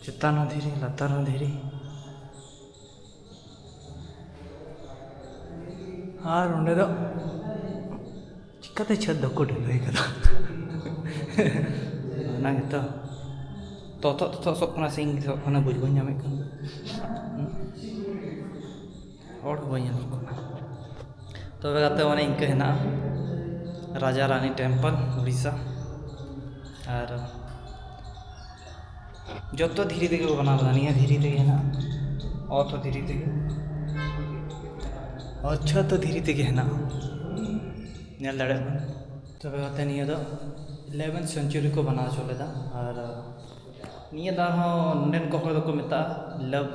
ᱪᱮᱛᱟᱱ ᱦᱚᱸ ᱫᱷᱤᱨᱤ, ᱞᱟᱛᱟᱨ ᱦᱚᱸ ᱫᱷᱤᱨᱤ᱾ ᱟᱨ ᱚᱸᱰᱮ ᱫᱚ ᱪᱤᱠᱟᱹᱛᱮ ᱪᱷᱟᱹᱛ ᱫᱚᱠᱚ ᱰᱷᱟᱹᱞᱟᱹᱭ ᱠᱟᱫᱟ? ᱚᱱᱟ ᱜᱮᱛᱚ᱾ ᱛᱚᱛᱚᱜ, ᱛᱚᱛᱚᱜ ᱥᱚᱜ ᱠᱟᱱᱟ ᱥᱮ ᱤᱧ ᱥᱚᱜ ᱠᱟᱱᱟ, ᱵᱩᱡᱽ ᱵᱟᱹᱧ ᱧᱟᱢᱮᱫ ᱠᱟᱱᱟ᱾ ᱦᱚᱲ ᱦᱚᱸ ᱵᱟᱹᱧ ᱧᱮᱞ ᱠᱟᱱᱟ᱾ ᱛᱚᱵᱮ ᱜᱟᱛᱮ, ᱚᱱᱮ ᱤᱱᱠᱟᱹ ᱦᱮᱱᱟᱜᱼᱟ ᱨᱟᱡᱟ ᱨᱟᱱᱤ ᱴᱮᱢᱯᱚᱞ, ᱩᱲᱤᱥᱥᱟ᱾ ᱟᱨ ᱡᱚᱛᱚ ᱫᱷᱤᱨᱤ ᱛᱮᱜᱮ ᱠᱚ ᱵᱮᱱᱟᱣ ᱠᱟᱫᱟ᱾ ᱱᱤᱭᱟᱹ ᱫᱷᱤᱨᱤ ᱛᱮᱜᱮ ᱦᱮᱱᱟᱜᱼᱟ, ᱚᱛ ᱦᱚᱸ ᱫᱷᱤᱨᱤ ᱛᱮᱜᱮ, ᱚᱛ ᱪᱷᱟᱛ ᱦᱚᱸ ᱫᱷᱤᱨᱤ ᱛᱮᱜᱮ ᱦᱮᱱᱟᱜᱼᱟ᱾ ᱧᱮᱞ ᱫᱟᱲᱮᱭᱟᱜ ᱠᱟᱱᱟ᱾ ᱛᱚᱵᱮ ᱠᱟᱛᱮ ᱱᱤᱭᱟᱹ ᱫᱚ ᱤᱞᱮᱵᱷᱮᱱ ᱥᱮᱱᱪᱩᱨᱤ ᱠᱚ ᱵᱮᱱᱟᱣ ᱦᱚᱪᱚ ᱞᱮᱫᱟ᱾ ᱟᱨ ᱱᱤᱭᱟᱹ ᱫᱟᱜ ᱦᱚᱸ ᱱᱚᱸᱰᱮᱱ ᱠᱚ ᱦᱚᱲ ᱫᱚᱠᱚ ᱢᱮᱛᱟᱜᱼᱟ ᱞᱟᱵᱷ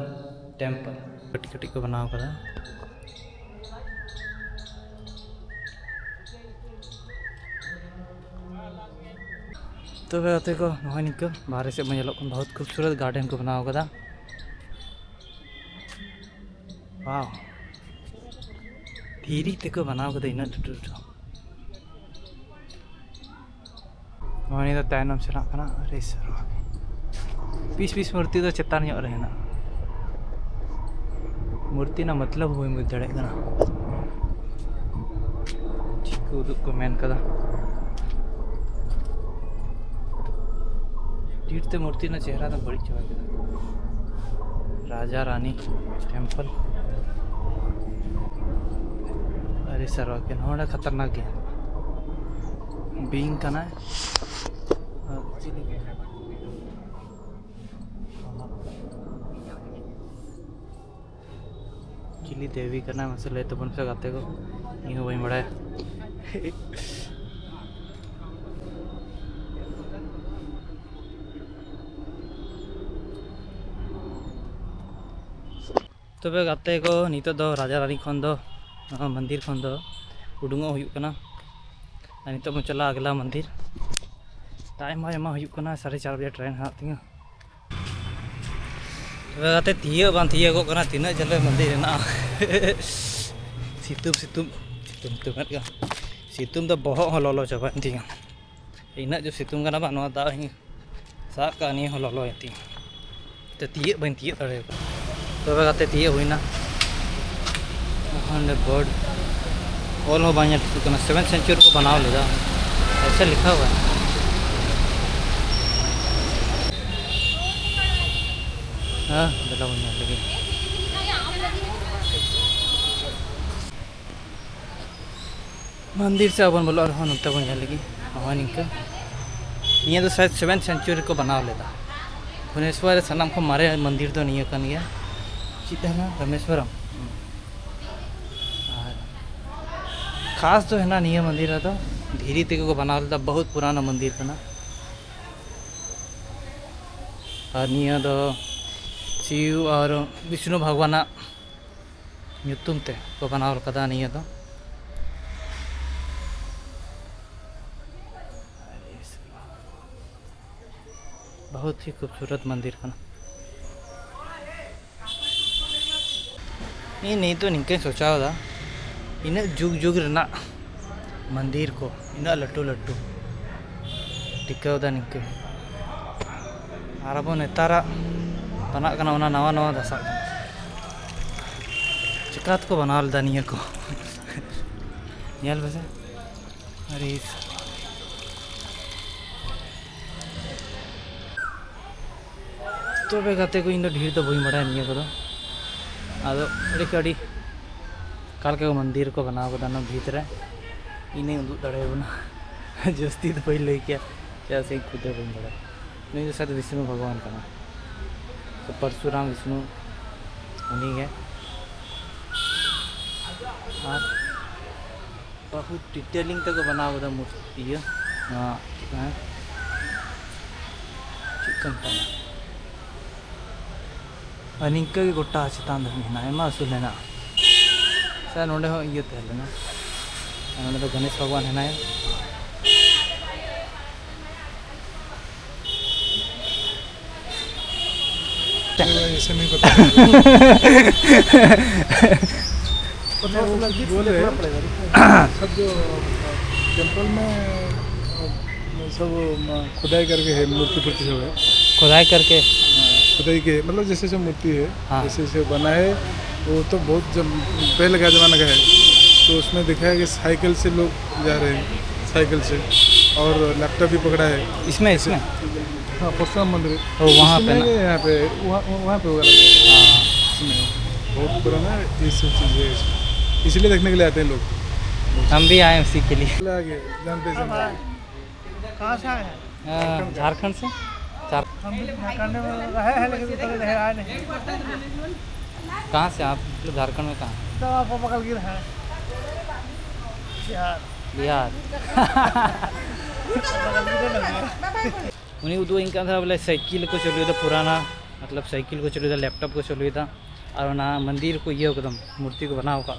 ᱴᱮᱢᱯᱚᱞ᱾ ᱠᱟᱹᱴᱤᱡ ᱠᱟᱹᱴᱤᱡ ᱠᱚ ᱵᱮᱱᱟᱣ ᱠᱟᱫᱟ᱾ ᱛᱚᱵᱮ ᱜᱟᱛᱮ ᱠᱚ, ᱱᱚᱜᱼᱚᱭ ᱱᱤᱝᱠᱟᱹ ᱵᱟᱦᱨᱮ ᱥᱮᱫ ᱵᱚᱱ ᱧᱮᱞᱚᱜ ᱠᱟᱱᱟ, ᱵᱚᱦᱩᱛ ᱠᱷᱩᱵᱥᱩᱨᱚᱛ ᱜᱟᱨᱰᱮᱱ ᱠᱚ ᱵᱮᱱᱟᱣ ᱠᱟᱫᱟ᱾ ᱣᱟᱣ, ᱫᱷᱤᱨᱤ ᱛᱮᱠᱚ ᱵᱮᱱᱟᱣ ᱠᱟᱫᱟ ᱤᱱᱟᱹᱜ ᱞᱟᱹᱴᱩ ᱞᱟᱹᱴᱩ᱾ ᱱᱚᱜᱼᱚᱭ ᱱᱤᱭᱟᱹ ᱫᱚ ᱛᱟᱭᱱᱚᱢ ᱥᱮᱱᱟᱜ ᱠᱟᱱᱟ᱾ ᱟᱨᱮ ᱥᱟᱨ, ᱯᱤᱥ ᱯᱤᱥ ᱢᱩᱨᱛᱤ ᱫᱚ ᱪᱮᱛᱟᱱ ᱧᱚᱜ ᱨᱮ ᱦᱮᱱᱟᱜᱼᱟ᱾ ᱢᱩᱨᱛᱤ ᱨᱮᱱᱟᱜ ᱢᱚᱛᱞᱚᱵ ᱦᱚᱸ ᱵᱟᱹᱧ ᱵᱩᱡᱽ ᱫᱟᱲᱮᱭᱟᱜ ᱠᱟᱱᱟ, ᱪᱮᱫ ᱠᱚ ᱩᱫᱩᱜ ᱠᱚ ᱢᱮᱱ ᱠᱟᱫᱟ᱾ ᱰᱷᱤᱨ ᱛᱮ ᱢᱩᱨᱛᱤ ᱨᱮᱱᱟᱜ ᱪᱮᱦᱨᱟ ᱫᱚ ᱵᱟᱹᱲᱤᱡ ᱪᱟᱵᱟ ᱠᱮᱫᱟ᱾ ᱨᱟᱡᱟ ᱨᱟᱱᱤ ᱴᱮᱢᱯᱚᱞ᱾ ᱟᱹᱰᱤ ᱥᱟᱨᱣᱟ ᱜᱮ ᱱᱚᱰᱮ ᱠᱷᱟᱛᱟᱨᱱᱟᱠ ᱜᱮ᱾ ᱵᱤᱧ ᱠᱟᱱᱟᱭ᱾ ᱟᱨ ᱪᱤᱞᱤ ᱠᱟᱱᱟᱭ? ᱪᱤᱞᱤ ᱫᱮᱵᱤ ᱠᱟᱱᱟᱭ ᱢᱟᱥᱮ ᱞᱟᱹᱭ ᱛᱟᱵᱚᱱ ᱯᱮ ᱜᱟᱛᱮ ᱠᱚ, ᱤᱧ ᱦᱚᱸ ᱵᱟᱹᱧ ᱵᱟᱲᱟᱭᱟ᱾ ᱛᱚᱵᱮ ᱜᱟᱛᱮ ᱠᱚ, ᱱᱤᱛᱚᱜ ᱫᱚ ᱨᱟᱡᱟ ᱨᱟᱱᱤ ᱠᱷᱚᱱ ᱫᱚ, ᱱᱚᱣᱟ ᱢᱚᱱᱫᱤᱨ ᱠᱷᱚᱱ ᱫᱚ ᱩᱰᱩᱝᱚᱜ ᱦᱩᱭᱩᱜ ᱠᱟᱱᱟ᱾ ᱟᱨ ᱱᱤᱛᱚᱜ ᱵᱚᱱ ᱪᱟᱞᱟᱜᱼᱟ ᱟᱜᱽᱞᱟ ᱢᱚᱱᱫᱤᱨ᱾ ᱴᱟᱭᱤᱢ ᱦᱚᱸ ᱟᱭᱢᱟ ᱦᱩᱭᱩᱜ ᱠᱟᱱᱟ, ᱥᱟᱲᱮ ᱪᱟᱨ ᱵᱟᱡᱮ ᱴᱨᱮᱱ ᱦᱮᱱᱟᱜ ᱛᱤᱧᱟᱹ᱾ ᱛᱚᱵᱮ ᱜᱟᱛᱮ, ᱛᱤᱭᱟᱹᱜ ᱵᱟᱝ ᱛᱤᱭᱟᱹᱜᱚᱜ ᱠᱟᱱᱟ, ᱛᱤᱱᱟᱹᱜ ᱡᱷᱟᱹᱞ ᱨᱮ ᱢᱚᱱᱫᱤᱨ ᱦᱮᱱᱟᱜᱼᱟ᱾ ᱥᱤᱛᱩᱝ, ᱥᱤᱛᱩᱝ, ᱥᱤᱛᱩᱝ, ᱥᱤᱛᱩᱝ ᱢᱮᱱ ᱜᱮ, ᱥᱤᱛᱩᱝ ᱫᱚ ᱵᱚᱦᱚᱜ ᱦᱚᱸ ᱞᱚᱞᱚ ᱪᱟᱵᱟᱭᱮᱱ ᱛᱤᱧᱟᱹ᱾ ᱤᱱᱟᱹᱜ ᱡᱳᱨ ᱥᱤᱛᱩᱝ ᱠᱟᱱᱟ ᱵᱟᱝ, ᱱᱚᱣᱟ ᱫᱟᱜ ᱦᱚᱸᱧ ᱥᱟᱵ ᱠᱟᱜᱼᱟ, ᱱᱤᱭᱟᱹ ᱦᱚᱸ ᱞᱚᱞᱚᱭᱮᱱ ᱛᱤᱧᱟᱹ᱾ ᱛᱚ, ᱛᱤᱭᱟᱹᱜ ᱵᱟᱹᱧ ᱛᱤᱭᱟᱹᱜ ᱫᱟᱲᱮ ᱠᱟᱣᱫᱟ᱾ ᱛᱚᱵᱮ ᱜᱟᱛᱮ, ᱛᱤᱭᱟᱹᱜ ᱦᱩᱭᱱᱟ᱾ ᱚᱸᱰᱮ ᱵᱳᱨᱰ ᱚᱞ ᱦᱚᱸ ᱵᱟᱝ ᱧᱮᱞ ᱴᱷᱤᱠᱚᱜ ᱠᱟᱱᱟ, ᱥᱮᱵᱷᱮᱱ ᱥᱮᱱᱪᱩᱨᱤ ᱠᱚ ᱵᱮᱱᱟᱣ ᱞᱮᱫᱟ, ᱮᱭᱥᱮ ᱞᱤᱠᱷᱟ ᱦᱩᱭ᱾ ᱦᱮᱸ, ᱫᱮᱞᱟ ᱵᱚᱱ ᱧᱮᱞ ᱞᱮᱜᱮ᱾ ᱢᱚᱱᱫᱤᱨ ᱥᱮᱫ ᱵᱟᱵᱚᱱ ᱵᱚᱞᱚᱜ ᱨᱮᱦᱚᱸ, ᱱᱚᱛᱮ ᱵᱚᱱ ᱧᱮᱞ ᱞᱮᱜᱮ᱾ ᱱᱚᱜᱼᱚᱭ ᱱᱤᱝᱠᱟᱹ᱾ ᱱᱤᱭᱟᱹ ᱫᱚ ᱥᱟᱭᱮᱫ ᱥᱮᱵᱷᱮᱱ ᱥᱮᱱᱪᱩᱨᱤ ᱨᱮᱠᱚ ᱵᱮᱱᱟᱣ ᱞᱮᱫᱟ᱾ ᱵᱷᱩᱵᱽᱱᱮᱥᱣᱚᱨ ᱨᱮ ᱥᱟᱱᱟᱢ ᱠᱷᱚᱱ ᱢᱟᱨᱮ ᱢᱚᱱᱫᱤᱨ ᱫᱚ ᱱᱤᱭᱟᱹ ᱠᱟᱱ ᱜᱮᱭᱟ᱾ ᱪᱮᱫ ᱛᱟᱦᱮᱱᱟ? ᱨᱟᱢᱮᱥᱣᱚᱨᱚᱢ᱾ ᱟᱨ ᱠᱷᱟᱥ ᱫᱚ ᱦᱮᱱᱟᱜ ᱱᱤᱭᱟᱹ ᱢᱚᱱᱫᱤᱨ ᱨᱮᱫᱚ, ᱫᱷᱤᱨᱤ ᱛᱮᱜᱮ ᱠᱚ ᱵᱮᱱᱟᱣ ᱞᱮᱫᱟ, ᱵᱚᱦᱩᱛ ᱯᱩᱨᱟᱱᱟ ᱢᱚᱱᱫᱤᱨ ᱠᱟᱱᱟ᱾ ᱟᱨ ᱱᱤᱭᱟᱹ ᱫᱚ ᱥᱤᱵ ᱟᱨ ᱵᱤᱥᱱᱩ ᱵᱷᱟᱜᱽᱣᱟᱱᱟᱜ ᱧᱩᱛᱩᱢ ᱛᱮ ᱠᱚ ᱵᱮᱱᱟᱣ ᱟᱠᱟᱫᱟ ᱱᱤᱭᱟᱹ ᱫᱚ᱾ ᱵᱚᱦᱩᱛ ᱦᱤ ᱠᱷᱩᱵᱥᱩᱨᱚᱛ ᱢᱚᱱᱫᱤᱨ ᱠᱟᱱᱟ᱾ ᱤᱧ ᱱᱤᱛ ᱫᱚ ᱱᱤᱝᱠᱟᱹᱧ ᱥᱚᱪᱟᱣ ᱮᱫᱟ, ᱤᱱᱟᱹᱜ ᱡᱩᱜᱽ ᱡᱩᱜᱽ ᱨᱮᱱᱟᱜ ᱢᱚᱱᱫᱤᱨ ᱠᱚ, ᱤᱱᱟᱹᱜ ᱞᱟᱹᱴᱩ ᱞᱟᱹᱴᱩ, ᱴᱤᱠᱟᱹᱣ ᱮᱫᱟ ᱱᱤᱝᱠᱟᱹ᱾ ᱟᱨ ᱟᱵᱚ ᱱᱮᱛᱟᱨᱟᱜ ᱵᱟᱱᱟᱜ ᱠᱟᱱᱟ, ᱚᱱᱟ ᱱᱟᱣᱟ ᱱᱟᱣᱟ ᱫᱷᱟᱥᱟᱜ ᱠᱟᱱᱟ᱾ ᱪᱤᱠᱟ ᱛᱮᱠᱚ ᱵᱮᱱᱟᱣ ᱞᱮᱫᱟ ᱱᱤᱭᱟᱹ ᱠᱚ? ᱧᱮᱞ ᱯᱮᱥᱮ᱾ ᱟᱹᱰᱤ ᱛᱚᱵᱮ ᱜᱟᱛᱮ ᱠᱚ, ᱤᱧ ᱫᱚ ᱰᱷᱮᱨ ᱫᱚ ᱵᱟᱹᱧ ᱵᱟᱲᱟᱭᱟ ᱱᱤᱭᱟᱹ ᱠᱚᱫᱚ᱾ ᱟᱫᱚ ᱟᱹᱰᱤ ᱠᱚ ᱟᱹᱰᱤ ᱚᱠᱟ ᱞᱮᱠᱟ ᱠᱚ ᱢᱚᱱᱫᱤᱨ ᱠᱚ ᱵᱮᱱᱟᱣ ᱠᱟᱫᱟ ᱚᱱᱟ ᱵᱷᱤᱛ ᱨᱮ, ᱤᱧᱤᱧ ᱩᱫᱩᱜ ᱫᱟᱲᱮᱭᱟᱵᱚᱱᱟ᱾ ᱡᱟᱹᱥᱛᱤ ᱫᱚ ᱵᱟᱹᱧ ᱞᱟᱹᱭ ᱠᱮᱭᱟ, ᱪᱮᱫᱟᱜ ᱥᱮ ᱤᱧ ᱠᱷᱩᱫ ᱫᱚ ᱵᱟᱹᱧ ᱵᱟᱲᱟᱭᱟ᱾ ᱱᱩᱭ ᱫᱚ ᱥᱟᱭᱟᱫ ᱵᱤᱥᱱᱩ ᱵᱷᱚᱜᱚᱵᱟᱱ ᱠᱟᱱᱟ, ᱛᱚ ᱯᱚᱨᱥᱩᱨᱟᱢ ᱵᱤᱥᱱᱩ, ᱩᱱᱤᱜᱮ᱾ ᱟᱨ ᱵᱚᱦᱩᱛ detailing ᱛᱮᱠᱚ ᱵᱮᱱᱟᱣ ᱠᱟᱫᱟ ᱢᱩᱨᱛᱤ, ᱤᱭᱟᱹ, ᱱᱚᱣᱟ ᱪᱮᱫ ᱠᱚ ᱢᱮᱱᱟ? ᱪᱮᱫ ᱠᱚ ᱢᱮᱛᱟᱜᱼᱟ? ᱟᱨ ᱱᱤᱝᱠᱟᱹ ᱜᱮ ᱜᱚᱴᱟ ᱪᱮᱛᱟᱱ ᱫᱷᱟᱹᱵᱤᱡ ᱦᱮᱱᱟᱜᱼᱟ, ᱟᱭᱢᱟ ᱩᱥᱩᱞ ᱦᱮᱱᱟᱜᱼᱟ᱾ ᱥᱮ ᱱᱚᱸᱰᱮ ᱦᱚᱸ ᱤᱭᱟᱹ ᱛᱟᱦᱮᱸ ᱞᱮᱱᱟ, ᱟᱨ ᱱᱚᱸᱰᱮ ᱫᱚ ᱜᱚᱱᱮᱥ ᱵᱷᱟᱜᱽᱣᱟᱱ ᱦᱮᱱᱟᱭᱟ᱾ ऐसे नहीं पता। मतलब, बोल रहे हैं, सब जो टेम्पल में, सब खुदाई करके है, मूर्ति फूर्ति सब है। खुदाई करके? हाँ, खुदाई के, मतलब, जैसे जैसे मूर्ति है, हाँ। जैसे जैसे बना है, वो तो बहुत जब पहले का ज़माना का है, तो उसमें दिखाया कि साइकिल से लोग जा रहे हैं, साइकिल से, और लैपटॉप भी पकड़ा है। इसमें, इसमें? हाँ, परशुराम मंदिर। ओ, वहाँ पे इसमें ना? नहीं, यहाँ पे, वहाँ, वहाँ पे होगा लग रहा है। हाँ। इसमें बहुत पुराना ये सब चीज़ें है इसमें। इसलिए देखने के लिए आते हैं लोग। हम भी आए उसी के लिए। चले आगे, जानते हैं, जानते हैं। कहाँ से आए हैं? हाँ, झारखंड से। झार- हम भी झारखंड में रहे हैं, लेकिन उधर रहे, आए नहीं। कहाँ से आप? मतलब, झारखंड में कहाँ? तो आप बगल गिर है। बिहार। बिहार। ᱩᱱᱤ ᱩᱫᱩᱜ ᱟᱹᱧ ᱠᱟᱱ ᱛᱟᱦᱮᱱᱟ ᱵᱚᱞᱮ ᱥᱟᱭᱠᱮᱞ ᱠᱚ ᱪᱟᱹᱞᱩᱭᱮᱫᱟ, ᱯᱩᱨᱟᱱᱟ, ᱢᱚᱛᱞᱚᱵ ᱥᱟᱭᱠᱮᱞ ᱠᱚ ᱪᱟᱹᱞᱩᱭᱮᱫᱟ, ᱞᱮᱯᱴᱚᱯ ᱠᱚ ᱪᱟᱹᱞᱩᱭᱮᱫᱟ, ᱟᱨ ᱚᱱᱟ ᱢᱚᱱᱫᱤᱨ ᱠᱚ ᱤᱭᱟᱹ ᱠᱟᱫᱟ, ᱢᱩᱨᱛᱤ ᱠᱚ ᱵᱮᱱᱟᱣ ᱟᱠᱟᱫ᱾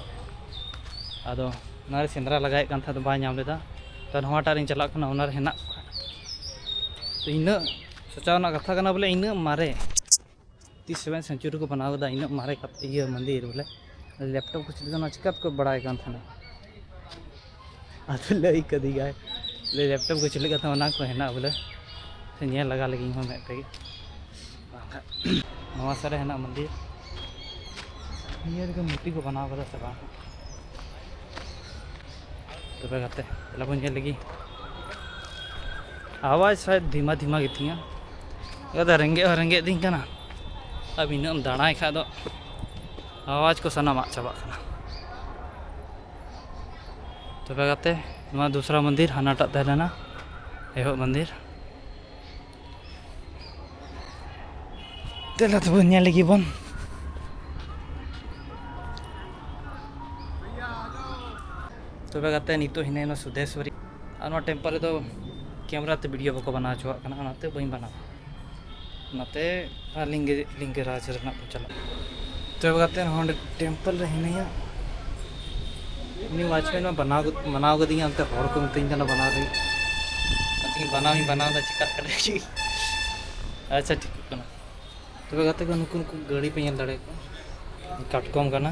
ᱟᱫᱚ ᱚᱱᱟᱨᱮ ᱥᱮᱸᱫᱽᱨᱟ ᱞᱟᱜᱟᱭᱮᱫ ᱠᱟᱱ ᱛᱟᱦᱮᱸᱫ, ᱵᱟᱭ ᱧᱟᱢ ᱞᱮᱫᱟ᱾ ᱛᱚ ᱱᱚᱣᱟᱴᱟᱜ ᱨᱤᱧ ᱪᱟᱞᱟᱜ ᱠᱟᱱᱟ, ᱚᱱᱟᱨᱮ ᱦᱮᱱᱟᱜ ᱠᱚᱣᱟ᱾ ᱛᱚ ᱤᱱᱟᱹᱜ ᱥᱚᱪᱟᱣ ᱨᱮᱱᱟᱜ ᱠᱟᱛᱷᱟ ᱠᱟᱱᱟ ᱵᱚᱞᱮ, ᱤᱱᱟᱹᱜ ᱢᱟᱨᱮ ᱛᱤᱥ ᱥᱮᱵᱷᱮᱱ ᱥᱮᱱᱪᱩᱨᱤ ᱠᱚ ᱵᱮᱱᱟᱣ ᱠᱟᱫᱟ, ᱤᱱᱟᱹᱜ ᱢᱟᱨᱮ ᱠᱟᱛ- ᱤᱭᱟᱹ ᱢᱚᱱᱫᱤᱨ ᱵᱚᱞᱮ᱾ ᱞᱮᱯᱴᱚᱯ ᱠᱚ ᱪᱮᱫ ᱞᱮᱠᱟ ᱪᱤᱠᱟᱹ ᱛᱮᱠᱚ ᱵᱟᱲᱟᱭ ᱠᱟᱱ ᱛᱟᱦᱮᱱᱟ? ᱟᱫᱚ ᱞᱟᱹᱭ ᱠᱟᱫᱤᱧᱟᱭ, ᱞᱟᱹᱭ ᱞᱮᱯᱴᱚᱯ ᱠᱚ ᱪᱮᱫ ᱞᱮᱠᱟ ᱛᱟᱦᱮᱱᱟ, ᱚᱱᱟ ᱠᱚ ᱦᱮᱱᱟᱜ ᱵᱚᱞᱮ᱾ ᱥᱮ ᱧᱮᱞ ᱞᱟᱜᱟ ᱞᱟᱹᱜᱤᱫ ᱤᱧ ᱦᱚᱸ ᱢᱮᱫ ᱛᱮᱜᱮ᱾ ᱵᱟᱝᱠᱷᱟᱱ ᱱᱚᱣᱟ ᱥᱟᱨᱮ ᱦᱮᱱᱟᱜ ᱢᱚᱱᱫᱤᱨ᱾ ᱱᱤᱭᱟᱹ ᱨᱮᱜᱮ ᱢᱩᱨᱛᱤ ᱠᱚ ᱵᱮᱱᱟᱣ ᱠᱟᱫᱟ ᱥᱮ ᱵᱟᱝ? ᱛᱚᱵᱮ ᱜᱟᱛᱮ, ᱫᱮᱞᱟ ᱵᱚᱱ ᱧᱮᱞ ᱞᱮᱜᱮ᱾ ᱟᱣᱟᱡᱽ ᱥᱟᱭᱮᱫ ᱫᱷᱤᱢᱟ ᱫᱷᱤᱢᱟ ᱜᱮᱛᱤᱧᱟ᱾ ᱜᱟᱛᱮ, ᱨᱮᱸᱜᱮᱡ ᱦᱚᱸ ᱨᱮᱸᱜᱮᱡ ᱫᱤᱧ ᱠᱟᱱᱟ᱾ ᱟᱨ ᱤᱱᱟᱹᱜ ᱮᱢ ᱫᱟᱬᱟᱭ ᱠᱷᱟᱡ ᱫᱚ ᱟᱣᱟᱡᱽ ᱠᱚ ᱥᱟᱱᱟᱢ ᱟᱫ ᱪᱟᱵᱟᱜ ᱠᱟᱱᱟ᱾ ᱛᱚᱵᱮ ᱜᱟᱛᱮ, ᱱᱚᱣᱟ ᱫᱩᱥᱨᱟ ᱢᱚᱱᱫᱤᱨ ᱦᱟᱱᱟᱴᱟᱜ ᱛᱟᱦᱮᱸ ᱞᱮᱱᱟ, ᱮᱦᱚᱵ ᱢᱚᱱᱫᱤᱨ᱾ ᱫᱮᱞᱟ ᱛᱚᱵᱮ ᱧᱮᱞ ᱞᱮᱜᱮ ᱵᱚᱱ᱾ ᱛᱚᱵᱮ ᱜᱟᱛᱮ, ᱱᱤᱛᱚᱜ ᱦᱤᱱᱟᱹᱧᱟ ᱥᱩᱫᱷᱮᱥᱣᱟᱨᱤ᱾ ᱟᱨ ᱱᱚᱣᱟ ᱴᱮᱢᱯᱚᱞ ᱨᱮᱫᱚ ᱠᱮᱢᱮᱨᱟ ᱛᱮ ᱵᱷᱤᱰᱤᱭᱳ ᱵᱟᱠᱚ ᱵᱮᱱᱟᱣ ᱦᱚᱪᱚᱣᱟᱜ ᱠᱟᱱᱟ, ᱚᱱᱟᱛᱮ ᱵᱟᱹᱧ ᱵᱮᱱᱟᱣᱟ᱾ ᱚᱱᱟᱛᱮ ᱟᱨ ᱞᱤᱝᱜᱤ- ᱞᱤᱝᱜᱤᱨᱟᱡᱽ ᱨᱮᱱᱟᱜ ᱵᱚᱱ ᱪᱟᱞᱟᱜᱼᱟ᱾ ᱛᱚᱵᱮ ᱜᱟᱛᱮ, ᱱᱚᱰᱮ ᱴᱮᱢᱯᱚᱞ ᱨᱮ ᱦᱤᱱᱟᱹᱧᱟ᱾ ᱩᱱᱤ ᱣᱟᱪᱢᱮᱱ ᱢᱟ ᱵᱮᱱᱟᱣ ᱜᱚᱫ- ᱢᱟᱱᱟᱣ ᱠᱟᱫᱤᱧᱟ, ᱚᱱᱛᱮ ᱦᱚᱲ ᱠᱚ ᱢᱤᱛᱟᱹᱧ ᱠᱟᱱᱟ ᱵᱮᱱᱟᱣ ᱞᱟᱹᱜᱤᱫ᱾ ᱚᱱᱟᱛᱮ ᱵᱮᱱᱟᱣ ᱦᱚᱸᱧ ᱵᱮᱱᱟᱣ ᱮᱫᱟ, ᱪᱤᱠᱟᱹᱜ ᱠᱟᱱᱟ ᱪᱮᱫ? ᱟᱪᱪᱷᱟ, ᱴᱷᱤᱠᱚᱜ ᱠᱟᱱᱟ᱾ ᱛᱚᱵᱮ ᱜᱟᱛᱮ ᱠᱚ, ᱱᱩᱠᱩ ᱱᱩᱠᱩ ᱜᱟᱹᱲᱤ ᱯᱮ ᱧᱮᱞ ᱫᱟᱲᱮᱭᱟᱠᱚᱣᱟ, ᱠᱟᱴᱠᱚᱢ ᱠᱟᱱᱟ᱾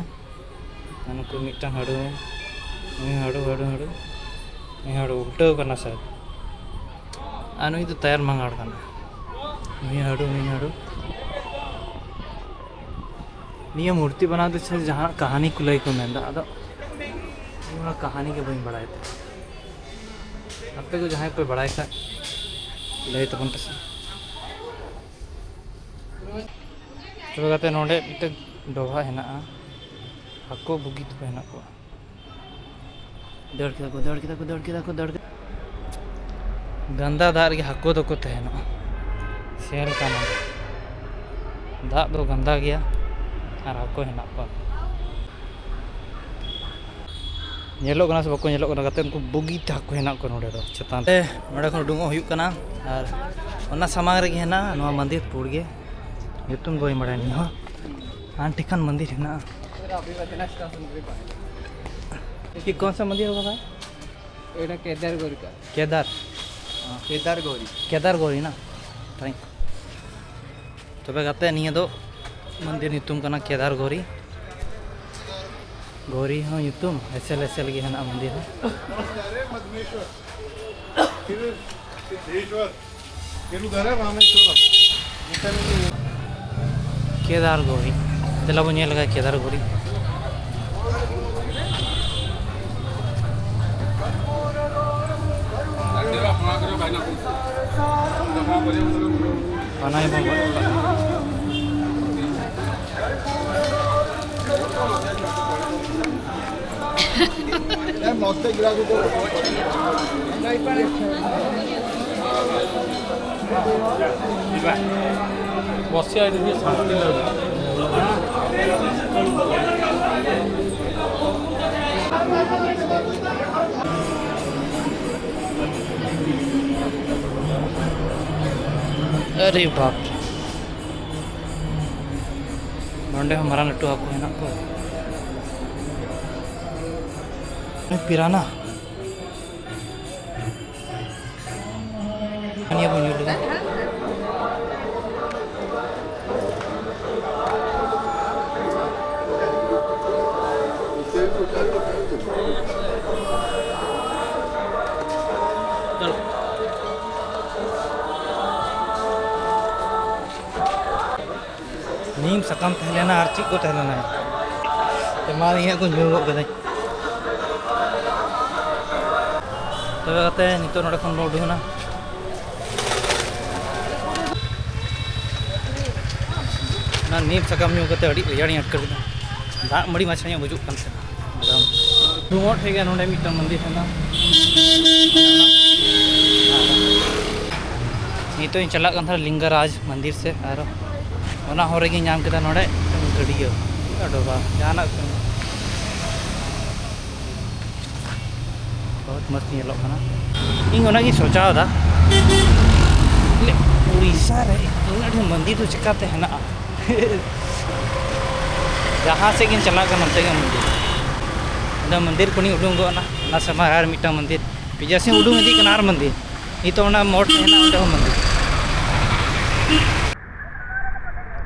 ᱟᱨ ᱱᱩᱠᱩ ᱢᱤᱫᱴᱟᱝ ᱦᱟᱹᱲᱩ, ᱱᱩᱭ ᱦᱟᱹᱲᱩ, ᱦᱟᱹᱲᱩ, ᱦᱟᱹᱲᱩ, ᱱᱩᱭ ᱦᱟᱹᱲᱩ ᱩᱞᱴᱟᱹᱣ ᱠᱟᱱᱟ ᱥᱮ᱾ ᱟᱨ ᱱᱩᱭ ᱫᱚ ᱛᱟᱭᱟᱨ ᱢᱟᱸᱜᱟᱲ ᱠᱟᱱᱟ, ᱱᱩᱭ ᱦᱟᱹᱲᱩ, ᱱᱩᱭ ᱦᱟᱹᱲᱩ᱾ ᱱᱤᱭᱟᱹ ᱢᱩᱨᱛᱤ ᱵᱮᱱᱟᱣ ᱫᱚ ᱪᱮᱫ ᱡᱟᱦᱟᱱᱟᱜ ᱠᱟᱹᱦᱱᱤ ᱠᱚ ᱞᱟᱹᱭ ᱠᱚ ᱢᱮᱱᱫᱟ, ᱟᱫᱚ ᱤᱧ ᱚᱱᱟ ᱠᱟᱹᱦᱱᱤ ᱜᱮ ᱵᱟᱹᱧ ᱵᱟᱲᱟᱭ ᱛᱮ᱾ ᱟᱯᱮ ᱠᱚ ᱡᱟᱦᱟᱸᱭ ᱯᱮ ᱵᱟᱲᱟᱭ ᱠᱷᱟᱡ ᱞᱟᱹᱭ ᱛᱟᱵᱚᱱ ᱯᱮᱥᱮ᱾ ᱛᱚᱵᱮ ᱜᱟᱛᱮ, ᱱᱚᱰᱮ ᱢᱤᱫᱴᱮᱱ ᱰᱚᱵᱷᱟᱜ ᱦᱮᱱᱟᱜᱼᱟ, ᱦᱟᱹᱠᱩ ᱵᱩᱜᱤ ᱛᱮᱠᱚ ᱦᱮᱱᱟᱜ ᱠᱚᱣᱟ᱾ ᱫᱟᱹᱲ ᱠᱮᱫᱟ ᱠᱚ, ᱫᱟᱹᱲ ᱠᱮᱫᱟ ᱠᱚ, ᱫᱟᱹᱲ ᱠᱮᱫᱟ ᱠᱚ, ᱫᱟᱹᱲ ᱠᱮᱫᱟ᱾ ᱜᱟᱱᱫᱟ ᱫᱟᱜ ᱨᱮᱜᱮ ᱦᱟᱹᱠᱩ ᱫᱚᱠᱚ ᱛᱟᱦᱮᱱᱚᱜᱼᱟ, ᱥᱮ ᱞᱮᱠᱟ ᱱᱚᱰᱮ ᱫᱟᱜ ᱫᱚ ᱜᱟᱱᱫᱟ ᱜᱮᱭᱟ ᱟᱨ ᱦᱟᱹᱠᱩ ᱦᱮᱱᱟᱜ ᱠᱚᱣᱟ᱾ ᱧᱮᱞᱚᱜ ᱠᱟᱱᱟ ᱥᱮ ᱵᱟᱠᱚ ᱧᱮᱞᱚᱜ ᱠᱟᱱᱟ ᱜᱟᱛᱮ? ᱩᱱᱠᱩ ᱵᱩᱜᱤ ᱛᱮ ᱦᱟᱹᱠᱩ ᱦᱮᱱᱟᱜ ᱠᱚᱣᱟ ᱱᱚᱰᱮ ᱫᱚ ᱪᱮᱛᱟᱱ ᱨᱮ᱾ ᱱᱚᱰᱮ ᱠᱷᱚᱱ ᱩᱰᱩᱝᱚᱜ ᱦᱩᱭᱩᱜ ᱠᱟᱱᱟ ᱟᱨ ᱚᱱᱟ ᱥᱟᱢᱟᱝ ᱨᱮᱜᱮ ᱦᱮᱱᱟᱜᱼᱟ ᱱᱚᱣᱟ ᱢᱚᱱᱫᱤᱨ ᱯᱩᱲ ᱜᱮ, ᱧᱩᱛᱩᱢ ᱫᱚ ᱵᱟᱹᱧ ᱵᱟᱲᱟᱭᱟ ᱱᱤᱭᱟᱹ ᱦᱚᱸ᱾ ᱟᱱᱴᱤᱠᱟᱱ ᱢᱚᱱᱫᱤᱨ ᱦᱮᱱᱟᱜᱼᱟ᱾ ये कौन सा मंदिर होगा भाई? এটা কেদার গৌরী কা। केदार। কেদার গৌরী। केदार गौरी ना। ᱛᱚᱵᱮ ᱜᱟᱛᱮ, ᱱᱤᱭᱟᱹ ᱫᱚ ᱢᱚᱱᱫᱤᱨ ᱧᱩᱛᱩᱢ ᱠᱟᱱᱟ ᱠᱮᱫᱟᱨ ᱜᱳᱨᱤ᱾ ᱜᱳᱨᱤ ᱦᱚᱸ ᱧᱩᱛᱩᱢ, ᱮᱥᱮᱞ ᱮᱥᱮᱞ ᱜᱮ ᱦᱮᱱᱟᱜᱼᱟ ᱢᱚᱱᱫᱤᱨ ᱦᱚᱸ᱾ अरे मदनेश्वर, फिर सिद्धेश्वर, फिर उधर है रामेश्वरम। केदार गौरी। ᱫᱮᱞᱟ ᱵᱚᱱ ᱧᱮᱞ ᱞᱮᱜᱟ ᱠᱮᱫᱟᱨ ᱜᱳᱨᱤ᱾ ᱯᱟᱱᱟᱭ ᱵᱚᱱ ᱜᱚᱡ ᱠᱚᱣᱟ᱾ ᱵᱚᱥᱮ ᱟᱹᱰᱤ ᱜᱮ ᱥᱟᱱᱛᱤ ᱞᱟᱹᱜᱤᱫ᱾ ᱟᱨᱮ ᱵᱟᱯ ᱨᱮ᱾ ᱱᱚᱸᱰᱮ ᱦᱚᱸ ᱢᱟᱨᱟᱝ ᱞᱟᱹᱴᱩ ᱦᱟᱹᱠᱩ ᱦᱮᱱᱟᱜ ᱠᱚᱣᱟ᱾ ᱯᱤᱨᱟᱱᱟ᱾ ᱱᱤᱭᱟᱹ ᱵᱚᱱ ᱧᱩ ᱞᱮᱜᱟ᱾ ᱱᱤᱢ ᱥᱟᱠᱟᱢ ᱛᱟᱦᱮᱸ ᱞᱮᱱᱟ ᱟᱨ ᱪᱮᱫ ᱠᱚ ᱛᱟᱦᱮᱸ ᱞᱮᱱᱟ, ᱮᱢᱟᱱ ᱤᱧᱟᱹᱜ ᱠᱚ ᱧᱩ ᱜᱚᱫ ᱠᱟᱹᱫᱟᱹᱧ᱾ ᱛᱚᱵᱮ ᱠᱟᱛᱮ ᱱᱤᱛᱚᱜ ᱱᱚᱰᱮ ᱠᱷᱚᱱ ᱵᱚᱱ ᱩᱰᱩᱠ ᱮᱱᱟ᱾ ᱚᱱᱟ ᱱᱤᱢ ᱥᱟᱠᱟᱢ ᱧᱩ ᱠᱟᱛᱮ ᱟᱹᱰᱤ ᱨᱮᱭᱟᱲᱤᱧ ᱟᱴᱠᱟᱨ ᱠᱮᱫᱟ᱾ ᱫᱟᱜ ᱢᱟᱹᱲᱤ ᱢᱟᱪᱷᱟ ᱧᱚᱜ ᱵᱩᱡᱩᱜ ᱠᱟᱱ ᱛᱟᱦᱮᱱᱟ᱾ ᱟᱫᱚ ᱨᱩᱢᱚᱜ ᱴᱷᱮᱡ ᱜᱮ ᱱᱚᱰᱮ ᱢᱤᱫᱴᱟᱝ ᱢᱚᱱᱫᱤᱨ ᱦᱮᱱᱟᱜᱼᱟ᱾ ᱱᱤᱛᱚᱜ ᱤᱧ ᱪᱟᱞᱟᱜ ᱠᱟᱱ ᱛᱟᱦᱮᱱᱟ ᱞᱤᱝᱜᱟᱨᱟᱡᱽ ᱢᱚᱱᱫᱤᱨ ᱥᱮᱫ, ᱟᱨ ᱚᱱᱟ ᱦᱚᱨ ᱨᱮᱜᱮᱧ ᱧᱟᱢ ᱠᱮᱫᱟ ᱱᱚᱰᱮ ᱢᱤᱫᱴᱟᱝ ᱜᱟᱹᱰᱭᱟᱹ, ᱰᱚᱵᱷᱟ, ᱡᱟᱦᱟᱱᱟᱜ ᱠᱟᱱᱟ᱾ ᱵᱚᱦᱩᱛ ᱢᱚᱡᱽ ᱧᱮᱞᱚᱜ ᱠᱟᱱᱟ᱾ ᱤᱧ ᱚᱱᱟᱜᱤᱧ ᱥᱚᱪᱟᱣ ᱮᱫᱟ, ᱵᱚᱞᱮ ᱩᱲᱤᱥᱥᱟ ᱨᱮ ᱩᱱᱟᱹᱜ ᱰᱷᱮᱨ ᱢᱚᱱᱫᱤᱨ ᱫᱚ ᱪᱤᱠᱟᱛᱮ ᱦᱮᱱᱟᱜᱼᱟ? ᱡᱟᱦᱟᱸ ᱥᱮᱫ ᱜᱤᱧ ᱪᱟᱞᱟᱜ ᱠᱟᱱᱟ, ᱚᱱᱛᱮ ᱜᱮ ᱢᱚᱱᱫᱤᱨ᱾ ᱚᱸᱰᱮ ᱢᱚᱱᱫᱤᱨ ᱠᱷᱚᱱᱤᱧ ᱩᱰᱩᱝ ᱜᱚᱫ ᱮᱱᱟ, ᱚᱱᱟ ᱥᱮᱨᱢᱟ ᱟᱨ ᱢᱤᱫᱴᱟᱝ ᱢᱚᱱᱫᱤᱨ᱾ ᱯᱤᱡᱟᱥᱤᱧ ᱩᱰᱩᱝ ᱤᱫᱤᱜ ᱠᱟᱱᱟ, ᱟᱨ ᱢᱚᱱᱫᱤᱨ᱾ ᱱᱤᱛᱚᱜ ᱚᱱᱟ ᱢᱚᱴᱷ ᱦᱮᱱᱟᱜ, ᱚᱸᱰᱮ ᱦᱚᱸ ᱢᱚᱱᱫᱤᱨ᱾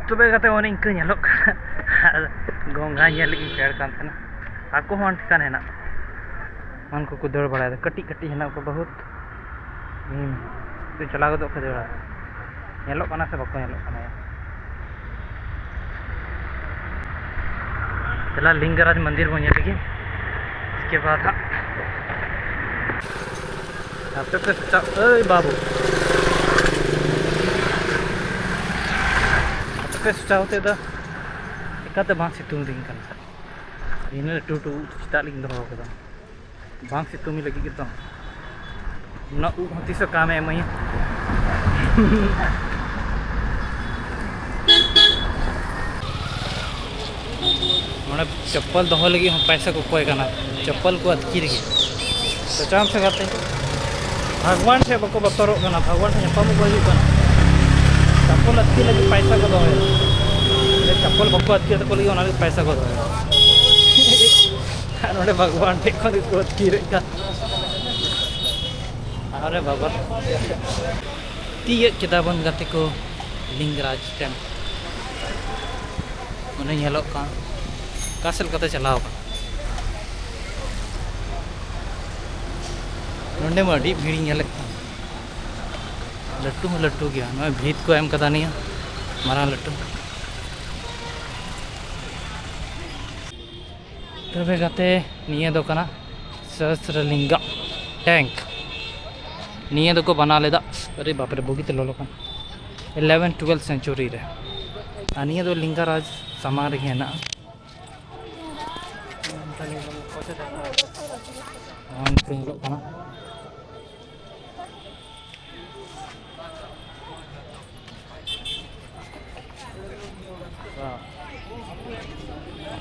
ᱛᱚᱵᱮ ᱜᱟᱛᱮ, ᱚᱱᱮ ᱤᱱᱠᱟᱹ ᱧᱮᱞᱚᱜ ᱠᱟᱱᱟ᱾ ᱟᱨ ᱜᱚᱝᱜᱷᱟ ᱧᱮᱞ ᱞᱟᱹᱜᱤᱫ ᱤᱧ ᱯᱮᱲ ᱠᱟᱱ ᱛᱟᱦᱮᱱᱟ᱾ ᱦᱟᱹᱠᱩ ᱦᱚᱸ ᱴᱷᱤᱠᱟᱱ ᱦᱮᱱᱟᱜ ᱠᱚᱣᱟ᱾ ᱩᱱᱠᱩ ᱠᱚ ᱫᱟᱹᱲ ᱵᱟᱲᱟᱭᱮᱫᱟ, ᱠᱟᱹᱴᱤᱡ ᱠᱟᱹᱴᱤᱡ ᱦᱮᱱᱟᱜ ᱠᱚᱣᱟ ᱵᱚᱦᱩᱛ᱾ ᱦᱩᱸ, ᱛᱚ ᱪᱟᱞᱟᱣ ᱜᱚᱫᱚᱜ ᱠᱷᱟᱡ ᱫᱟᱹᱲᱟ᱾ ᱧᱮᱞᱚᱜ ᱠᱟᱱᱟ ᱥᱮ ᱵᱟᱠᱚ ᱧᱮᱞᱚᱜ ᱠᱟᱱᱟ ᱭᱟ? ᱪᱟᱞᱟᱜ ᱞᱤᱝᱜᱟᱨᱟᱡᱽ ᱢᱚᱱᱫᱤᱨ ᱵᱚᱱ ᱧᱮᱞ ᱞᱮᱜᱮ, ᱤᱥᱠᱮ ᱵᱟᱫ ᱦᱟᱸᱜ ᱟᱯᱮ ᱯᱮ ᱥᱟᱪᱟᱣ, ᱟᱹᱭ ᱵᱟᱹᱵᱩ, ᱟᱯᱮ ᱯᱮ ᱥᱟᱪᱟᱣ ᱛᱮ ᱫᱚ ᱪᱤᱠᱟᱹᱛᱮ ᱵᱟᱝ ᱥᱤᱛᱩᱝ ᱫᱤᱱ ᱠᱟᱱᱟ? ᱤᱱᱟᱹ ᱞᱟᱹᱴᱩ ᱞᱟᱹᱴᱩ ᱩᱵ ᱪᱮᱫᱟᱜ ᱞᱤᱧ ᱫᱚᱦᱚ ᱠᱟᱫᱟ? ᱵᱟᱝ ᱥᱤᱛᱩᱝ ᱞᱟᱹᱜᱤᱫ ᱜᱮᱛᱚ᱾ ᱚᱱᱟ ᱩᱵ ᱦᱚᱸ ᱛᱤᱥ ᱦᱚᱸ ᱠᱟᱢᱮ ᱮᱢᱟᱹᱧᱟ᱾ ᱱᱚᱰᱮ ᱪᱚᱯᱯᱚᱞ ᱫᱚᱦᱚ ᱞᱟᱹᱜᱤᱫ ᱦᱚᱸ ᱯᱟᱭᱥᱟ ᱠᱚ ᱠᱚᱭ ᱠᱟᱱᱟ, ᱪᱚᱯᱯᱚᱞ ᱠᱚ ᱟᱹᱛᱠᱤᱨ ᱜᱮ᱾ ᱥᱚᱪᱟᱢ ᱥᱮ ᱜᱟᱛᱮ, ᱵᱷᱟᱜᱽᱣᱟᱱ ᱴᱷᱮᱱ ᱵᱟᱠᱚ ᱵᱚᱛᱚᱨᱚᱜ ᱠᱟᱱᱟ, ᱵᱷᱟᱜᱽᱣᱟᱱ ᱴᱷᱮᱱ ᱧᱟᱯᱟᱢ ᱠᱚ ᱦᱤᱡᱩᱜ ᱠᱟᱱᱟ᱾ ᱪᱚᱯᱯᱚᱞ ᱟᱹᱛᱠᱤᱨ ᱞᱟᱹᱜᱤᱫ ᱯᱟᱭᱥᱟ ᱠᱚ ᱫᱚᱦᱚᱭᱟ᱾ ᱪᱚᱯᱯᱚᱞ ᱵᱟᱠᱚ ᱟᱹᱛᱠᱤᱨ ᱛᱟᱠᱚ ᱞᱟᱹᱜᱤᱫ ᱚᱱᱟ ᱞᱟᱹᱜᱤᱫ ᱯᱟᱭᱥᱟ ᱠᱚ ᱫᱚᱦᱚᱭᱟ᱾ ᱟᱨ ᱱᱚᱰᱮ ᱵᱷᱟᱜᱽᱣᱟᱱ ᱴᱷᱮᱱ ᱠᱷᱚᱱ ᱜᱮᱠᱚ ᱟᱹᱛᱠᱤᱨᱮᱫ ᱠᱟᱱ᱾ ᱟᱨᱮ ᱵᱟᱵᱟ, ᱛᱤᱭᱟᱹᱜ ᱠᱮᱫᱟ ᱵᱚᱱ ᱜᱟᱛᱮ ᱠᱚ ᱞᱤᱝᱜᱽᱨᱟᱡᱽ ᱴᱮᱢᱯᱮᱞ᱾ ᱚᱱᱮ ᱧᱮᱞᱚᱜ ᱠᱟᱱ ᱚᱠᱟ ᱥᱮᱫ ᱞᱮᱠᱟᱛᱮ ᱪᱟᱞᱟᱣ ᱠᱟᱱᱟ᱾ ᱱᱚᱰᱮ ᱢᱟ ᱟᱹᱰᱤ ᱵᱷᱤᱲᱤᱧ ᱧᱮᱞᱮᱫ ᱠᱟᱱ, ᱞᱟᱹᱴᱩ ᱦᱚᱸ ᱞᱟᱹᱴᱩ ᱜᱮᱭᱟ᱾ ᱱᱚᱜᱼᱚᱭ ᱵᱷᱤᱛ ᱠᱚ ᱮᱢ ᱠᱟᱫᱟ ᱱᱤᱭᱟᱹ ᱢᱟᱨᱟᱝ ᱞᱟᱹᱴᱩ᱾ ᱛᱚᱵᱮ ᱜᱟᱛᱮ, ᱱᱤᱭᱟᱹ ᱫᱚ ᱠᱟᱱᱟ ᱥᱚᱦᱚᱥᱨᱚᱞᱤᱝᱜᱟ ᱴᱮᱝᱠ᱾ ᱱᱤᱭᱟᱹ ᱫᱚᱠᱚ ᱵᱟᱱᱟᱣ ᱞᱮᱫᱟ, ᱟᱨᱮ ᱵᱟᱯᱨᱮ, ᱵᱩᱜᱤᱛᱮ ᱞᱚᱞᱚ ᱠᱟᱱᱟ, ᱤᱞᱮᱵᱷᱮᱱ ᱴᱩᱭᱮᱞᱵᱷ ᱥᱮᱱᱪᱩᱨᱤ ᱨᱮ᱾ ᱟᱨ ᱱᱤᱭᱟᱹ ᱫᱚ ᱞᱤᱝᱜᱟᱨᱟᱡᱽ ᱥᱟᱢᱟᱝ ᱨᱮᱜᱮ ᱦᱮᱱᱟᱜᱼᱟ᱾ ᱱᱚᱜᱼᱚᱭ ᱱᱤᱛᱚᱜ ᱧᱮᱞᱚᱜ ᱠᱟᱱᱟ᱾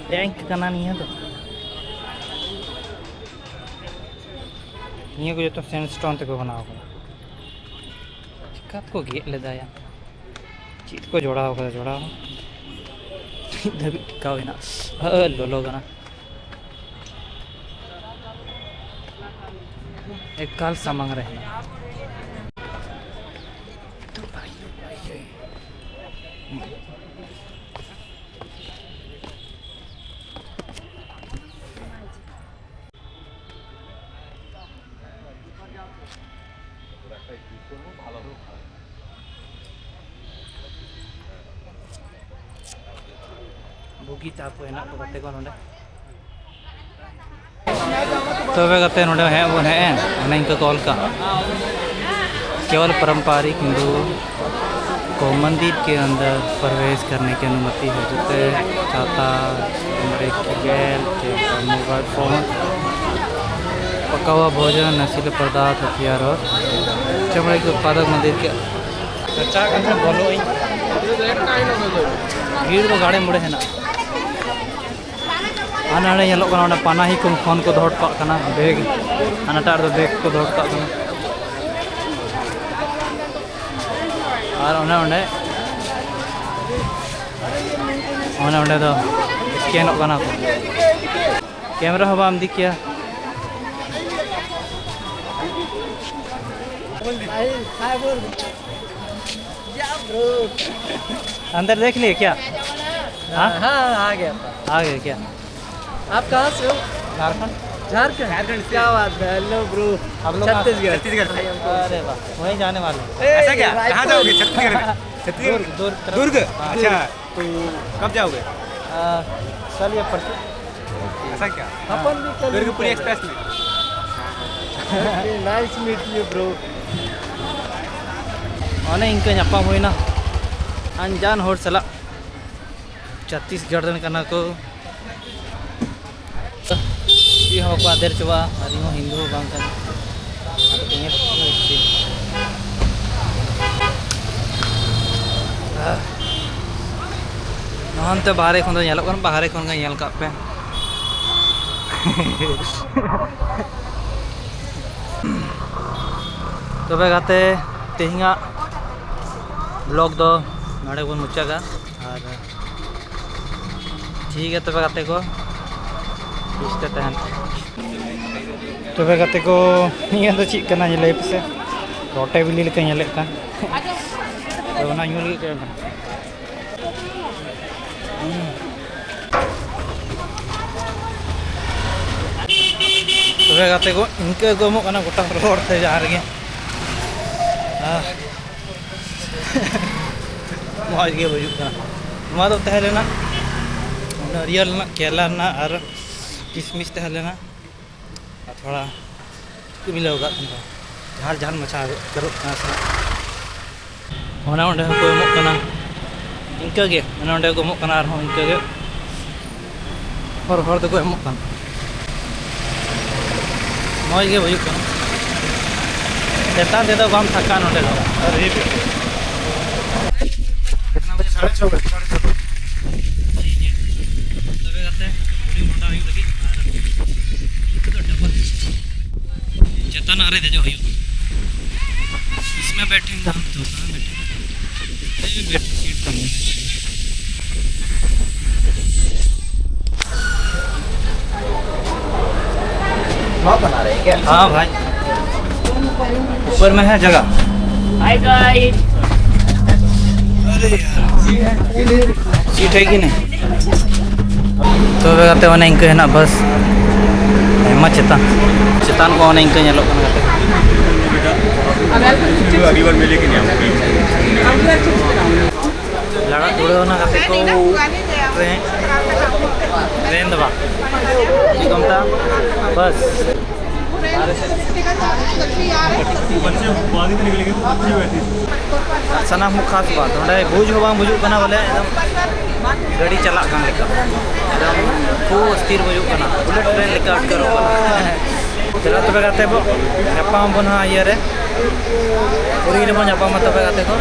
ᱴᱮᱝᱠ ᱠᱟᱱᱟ ᱱᱤᱭᱟᱹ ᱫᱚ᱾ ᱱᱤᱭᱟᱹ ᱠᱚ ᱡᱚᱛᱚ ᱥᱮᱱᱰᱥᱴᱳᱱ ᱛᱮᱠᱚ ᱵᱮᱱᱟᱣ ᱠᱟᱫᱟ᱾ ᱪᱤᱠᱟ ᱛᱮᱠᱚ ᱜᱮᱫ ᱞᱮᱫᱟ ᱭᱟ? ᱪᱮᱫ ᱠᱚ ᱡᱚᱲᱟᱣ ᱠᱟᱫᱟ? ᱡᱚᱲᱟᱣ ᱦᱚᱸ ᱱᱤᱛ ᱫᱷᱟᱹᱵᱤᱡ ᱴᱤᱠᱟᱣ ᱦᱮᱱᱟᱜ᱾ ᱦᱟᱹ, ᱞᱚᱞᱚ ᱠᱟᱱᱟ᱾ ᱮᱠᱟᱞ ᱥᱟᱢᱟᱝ ᱨᱮ ᱦᱮᱱᱟᱜᱼᱟ᱾ ᱵᱩᱜᱤ ᱛᱟᱠᱚ ᱦᱮᱱᱟᱜ ᱠᱚ ᱜᱟᱛᱮ ᱠᱚ ᱱᱚᱰᱮ᱾ ᱛᱚᱵᱮ ᱜᱟᱛᱮ, ᱱᱚᱰᱮ ᱦᱮᱡ ᱵᱚᱱ ᱦᱮᱡ ᱮᱱ, ᱚᱱᱮ ᱤᱱᱠᱟᱹ ᱠᱚ ᱚᱞ ᱠᱟᱜ, "केवल पारंपरिक हिंदुओं को मंदिर के अंदर प्रवेश करने की अनुमति है।" ᱡᱚᱛᱚ ᱪᱷᱟᱛᱟ, ᱠᱮᱢᱮᱨᱟ, ᱢᱳᱵᱟᱭᱤᱞ ᱯᱷᱳᱱ, ᱯᱟᱠᱟ ᱦᱩᱣᱟ ᱵᱷᱳᱡᱚᱱ, ᱱᱟᱥᱤᱞᱟ ᱯᱟᱫᱟᱨᱛᱷ, ᱦᱟᱛᱤᱭᱟᱨ ᱟᱨ ᱪᱟᱢᱲᱟ ᱠᱚ ᱯᱟᱫᱚᱠ ᱢᱚᱱᱫᱤᱨ ᱠᱮ ᱪᱟᱪᱟ ᱠᱟᱛᱮ ᱵᱚᱞᱚ ᱤᱧ᱾ ᱵᱷᱤᱲ ᱫᱚ ᱜᱟᱲᱮ ᱢᱩᱲᱮ ᱦᱮᱱᱟᱜᱼᱟ᱾ ᱦᱟᱱᱟ ᱱᱟᱰᱮ ᱧᱮᱞᱚᱜ ᱠᱟᱱᱟ, ᱚᱸᱰᱮ ᱯᱟᱱᱟᱦᱤ ᱠᱚ ᱯᱷᱳᱱ ᱠᱚ ᱫᱚᱦᱚ ᱦᱚᱴᱚ ᱠᱟᱜ ᱠᱟᱱᱟ, ᱵᱮᱜᱽ, ᱦᱟᱱᱟᱴᱟᱜ ᱨᱮᱫᱚ ᱵᱮᱜᱽ ᱠᱚ ᱫᱚᱦᱚ ᱦᱚᱴᱚ ᱠᱟᱜ ᱠᱟᱱᱟ᱾ ᱟᱨ ᱚᱱᱮ ᱚᱸᱰᱮ, ᱚᱱᱮ ᱚᱸᱰᱮ ᱫᱚ ᱥᱠᱮᱱᱚᱜ ᱠᱟᱱᱟ ᱠᱚ᱾ ᱠᱮᱢᱮᱨᱟ ᱦᱚᱸ ᱵᱟᱢ ᱤᱫᱤ ᱠᱮᱭᱟ᱾ अंदर देख लिए क्या? हाँ? हाँ, आ गया। आ गए क्या? आप कहाँ से हो? झारखंड। झारखंड? झारखंड से। क्या बात है, हेलो ब्रो। आप लोग कहाँ से? छत्तीसगढ़। छत्तीसगढ़ से। अरे वाह, वहीं जाने वाले हैं। ए, ऐसा क्या? रायपुर। कहाँ जाओगे छत्तीसगढ़ में? छत्तीसगढ़? दुर्ग, दुर्ग तरफ। दुर्ग? हाँ, अच्छा, दुर्ग। तो कब जाओगे? आ, कल या परसों। ऐसा क्या? अपन भी कल दुर्ग ही पूरी चलेंगे। एक्सप्रेस में। Okay, nice meet you, bro. ᱚᱱᱮ ᱤᱱᱠᱟᱹ ᱧᱟᱯᱟᱢ ᱦᱩᱭᱱᱟ ᱟᱱᱡᱟᱱ ᱦᱚᱲ ᱥᱟᱞᱟᱜ᱾ ᱪᱷᱟᱛᱤᱥᱜᱚᱲ ᱨᱮᱱ ᱠᱟᱱᱟ ᱠᱚ᱾ ᱪᱮᱫ ᱦᱚᱸ ᱵᱟᱠᱚ ᱟᱫᱮᱨ ᱪᱟᱵᱟᱜᱼᱟ, ᱟᱨ ᱤᱧ ᱦᱚᱸ ᱦᱤᱱᱫᱩ ᱦᱚᱸ ᱵᱟᱝ ᱠᱟᱱᱟ᱾ ᱟᱫᱚ ᱠᱚ ᱧᱮᱞ ᱠᱚᱣᱟ ᱪᱮᱫ? ᱱᱚᱜᱼᱚᱱᱛᱮ ᱵᱟᱦᱨᱮ ᱠᱷᱚᱱ ᱫᱚ ᱧᱮᱞᱚᱜ ᱠᱟᱱᱟ, ᱵᱟᱦᱨᱮ ᱠᱷᱚᱱ ᱜᱮ ᱧᱮᱞ ᱠᱟᱜ ᱯᱮ᱾ ᱛᱚᱵᱮ ᱜᱟᱛᱮ, ᱛᱮᱦᱮᱧᱟᱜ ᱵᱞᱚᱜ ᱫᱚ ᱱᱚᱰᱮ ᱵᱚᱱ ᱢᱩᱪᱟᱹᱫᱟ᱾ ᱟᱨ ᱴᱷᱤᱠ ᱜᱮᱭᱟ ᱛᱚᱵᱮ ᱜᱟᱛᱮ ᱠᱚ, ᱵᱮᱥ ᱛᱮ ᱛᱟᱦᱮᱱ ᱯᱮ᱾ ᱛᱚᱵᱮ ᱜᱟᱛᱮ ᱠᱚ, ᱱᱤᱭᱟᱹ ᱫᱚ ᱪᱮᱫ ᱠᱟᱱᱟ ᱞᱟᱹᱭ ᱯᱮᱥᱮ? ᱨᱚᱴᱮ ᱵᱤᱞᱤ ᱞᱮᱠᱟ ᱧᱮᱞᱚᱜ ᱠᱟᱱ᱾ ᱛᱚ, ᱚᱱᱟ ᱧᱩ ᱞᱟᱹᱜᱤᱫ ᱠᱚ ᱮᱢ ᱠᱟᱱᱟ᱾ ᱛᱚᱵᱮ ᱜᱟᱛᱮ ᱠᱚ, ᱤᱱᱠᱟᱹ ᱠᱚ ᱮᱢᱚᱜ ᱠᱟᱱᱟ ᱜᱚᱴᱟ ᱨᱚᱲ ᱛᱮ ᱡᱟᱦᱟᱸ ᱨᱮᱜᱮ᱾ ᱟᱦ᱾ ᱢᱚᱡᱽ ᱜᱮ ᱵᱩᱡᱩᱜ ᱠᱟᱱᱟ᱾ ᱱᱚᱣᱟ ᱫᱚ ᱛᱟᱦᱮᱸ ᱞᱮᱱᱟ ᱱᱟᱨᱤᱭᱟᱞ ᱨᱮᱱᱟᱜ, ᱠᱮᱞᱟ ᱨᱮᱱᱟᱜ ᱟᱨ ᱠᱤᱥᱢᱤᱥ ᱛᱟᱦᱮᱸ ᱞᱮᱱᱟ᱾ ᱟᱨ ᱛᱷᱚᱲᱟ ᱠᱚ ᱢᱤᱞᱟᱹᱣ ᱠᱟᱜ ᱠᱟᱱᱟ, ᱡᱷᱟᱞ ᱡᱷᱟᱞ ᱢᱟᱪᱷᱟ ᱟᱹᱭᱠᱟᱹᱜ ᱠᱟᱱᱟ ᱥᱮ᱾ ᱚᱱᱟ ᱚᱸᱰᱮ ᱦᱚᱸᱠᱚ ᱮᱢᱚᱜ ᱠᱟᱱᱟ, ᱤᱱᱠᱟᱹ ᱜᱮ, ᱚᱱᱟ ᱚᱸᱰᱮ ᱠᱚ ᱮᱢᱚᱜ ᱠᱟᱱᱟ, ᱟᱨᱦᱚᱸ ᱤᱱᱠᱟᱹ ᱜᱮ ᱦᱚᱨ ᱦᱚᱨ ᱛᱮᱠᱚ ᱮᱢᱚᱜ ᱠᱟᱱᱟ᱾ ᱢᱚᱡᱽ ᱜᱮ ᱦᱩᱭᱩᱜ ᱠᱟᱱᱟ᱾ ᱪᱮᱛᱟᱱ ᱛᱮᱫᱚ ᱵᱟᱢ ᱛᱷᱟᱠᱟ ᱱᱚᱸᱰᱮ ᱫᱚ᱾ कितना बजे? साढ़े छः बजे, साढ़े छः बजे। ᱛᱚᱵᱮ ᱠᱟᱛᱮ ᱦᱩᱰᱤᱧ ᱢᱚᱴᱟ ᱦᱩᱭᱩᱜ ᱞᱟᱹᱜᱤᱫ ᱟᱨ ᱱᱤᱛ ᱫᱚ ᱰᱚᱵᱚᱞ ᱪᱮᱛᱟᱱ ᱨᱮ ᱫᱮᱡᱚᱜ ᱦᱩᱭᱩᱜᱼᱟ᱾ इसमें बैठेंगे हम तो, कहाँ बैठेंगे? नहीं, बैठ, सीट तो नहीं है। हाँ भाई, ऊपर में है जगह। Hi guys. अरे यार, सीट है कि नहीं? ᱛᱚᱵᱮ ᱜᱟᱛᱮ, ᱚᱱᱮ ᱤᱱᱠᱟᱹ ᱦᱮᱱᱟᱜ ᱵᱟᱥ᱾ ᱟᱭᱢᱟ ᱪᱮᱛᱟᱱ, ᱪᱮᱛᱟᱱ ᱠᱚ ᱚᱱᱮ ᱤᱱᱠᱟᱹ ᱧᱮᱞᱚᱜ ᱠᱟᱱᱟ ᱜᱟᱛᱮ᱾ अगली बार मैं लेके नहीं आऊंगा। ᱞᱟᱲᱟ ᱫᱷᱩᱲᱟᱹᱣ ᱮᱱᱟ ᱜᱟᱛᱮ ᱠᱚ᱾ ᱴᱨᱮᱱ, ᱴᱨᱮᱱ ᱫᱚ ᱵᱟᱝ, ᱪᱮᱫ ᱠᱚ ᱢᱮᱛᱟᱜᱼᱟ? ᱵᱟᱥ᱾ ᱥᱟᱱᱟᱢ ᱠᱷᱚᱱ ᱠᱷᱟᱥ ᱵᱟᱛ, ᱱᱚᱰᱮ ᱵᱩᱡᱽ ᱦᱚᱸ ᱵᱟᱝ ᱵᱩᱡᱩᱜ ᱠᱟᱱᱟ, ᱵᱚᱞᱮ ᱮᱠᱫᱚᱢ ᱜᱟᱹᱰᱤ ᱪᱟᱞᱟᱜ ᱠᱟᱱ ᱞᱮᱠᱟ, ᱮᱠᱫᱚᱢ ᱠᱷᱩᱵ ᱚᱥᱛᱷᱤᱨ ᱵᱩᱡᱩᱜ ᱠᱟᱱᱟ, ᱵᱩᱞᱮᱴ ᱴᱨᱮᱱ ᱞᱮᱠᱟ ᱟᱴᱠᱟᱨᱚᱜ ᱠᱟᱱᱟ᱾ ᱪᱚᱞᱚ ᱛᱚᱵᱮ ᱜᱟᱛᱮ ᱵᱚ ᱧᱟᱯᱟᱢ ᱟᱵᱚᱱ ᱦᱟᱸᱜ ᱤᱭᱟᱹ ᱨᱮ, ᱯᱩᱨᱤ ᱨᱮᱵᱚᱱ ᱧᱟᱯᱟᱢᱟ ᱛᱚᱵᱮ ᱜᱟᱛᱮ ᱠᱚ᱾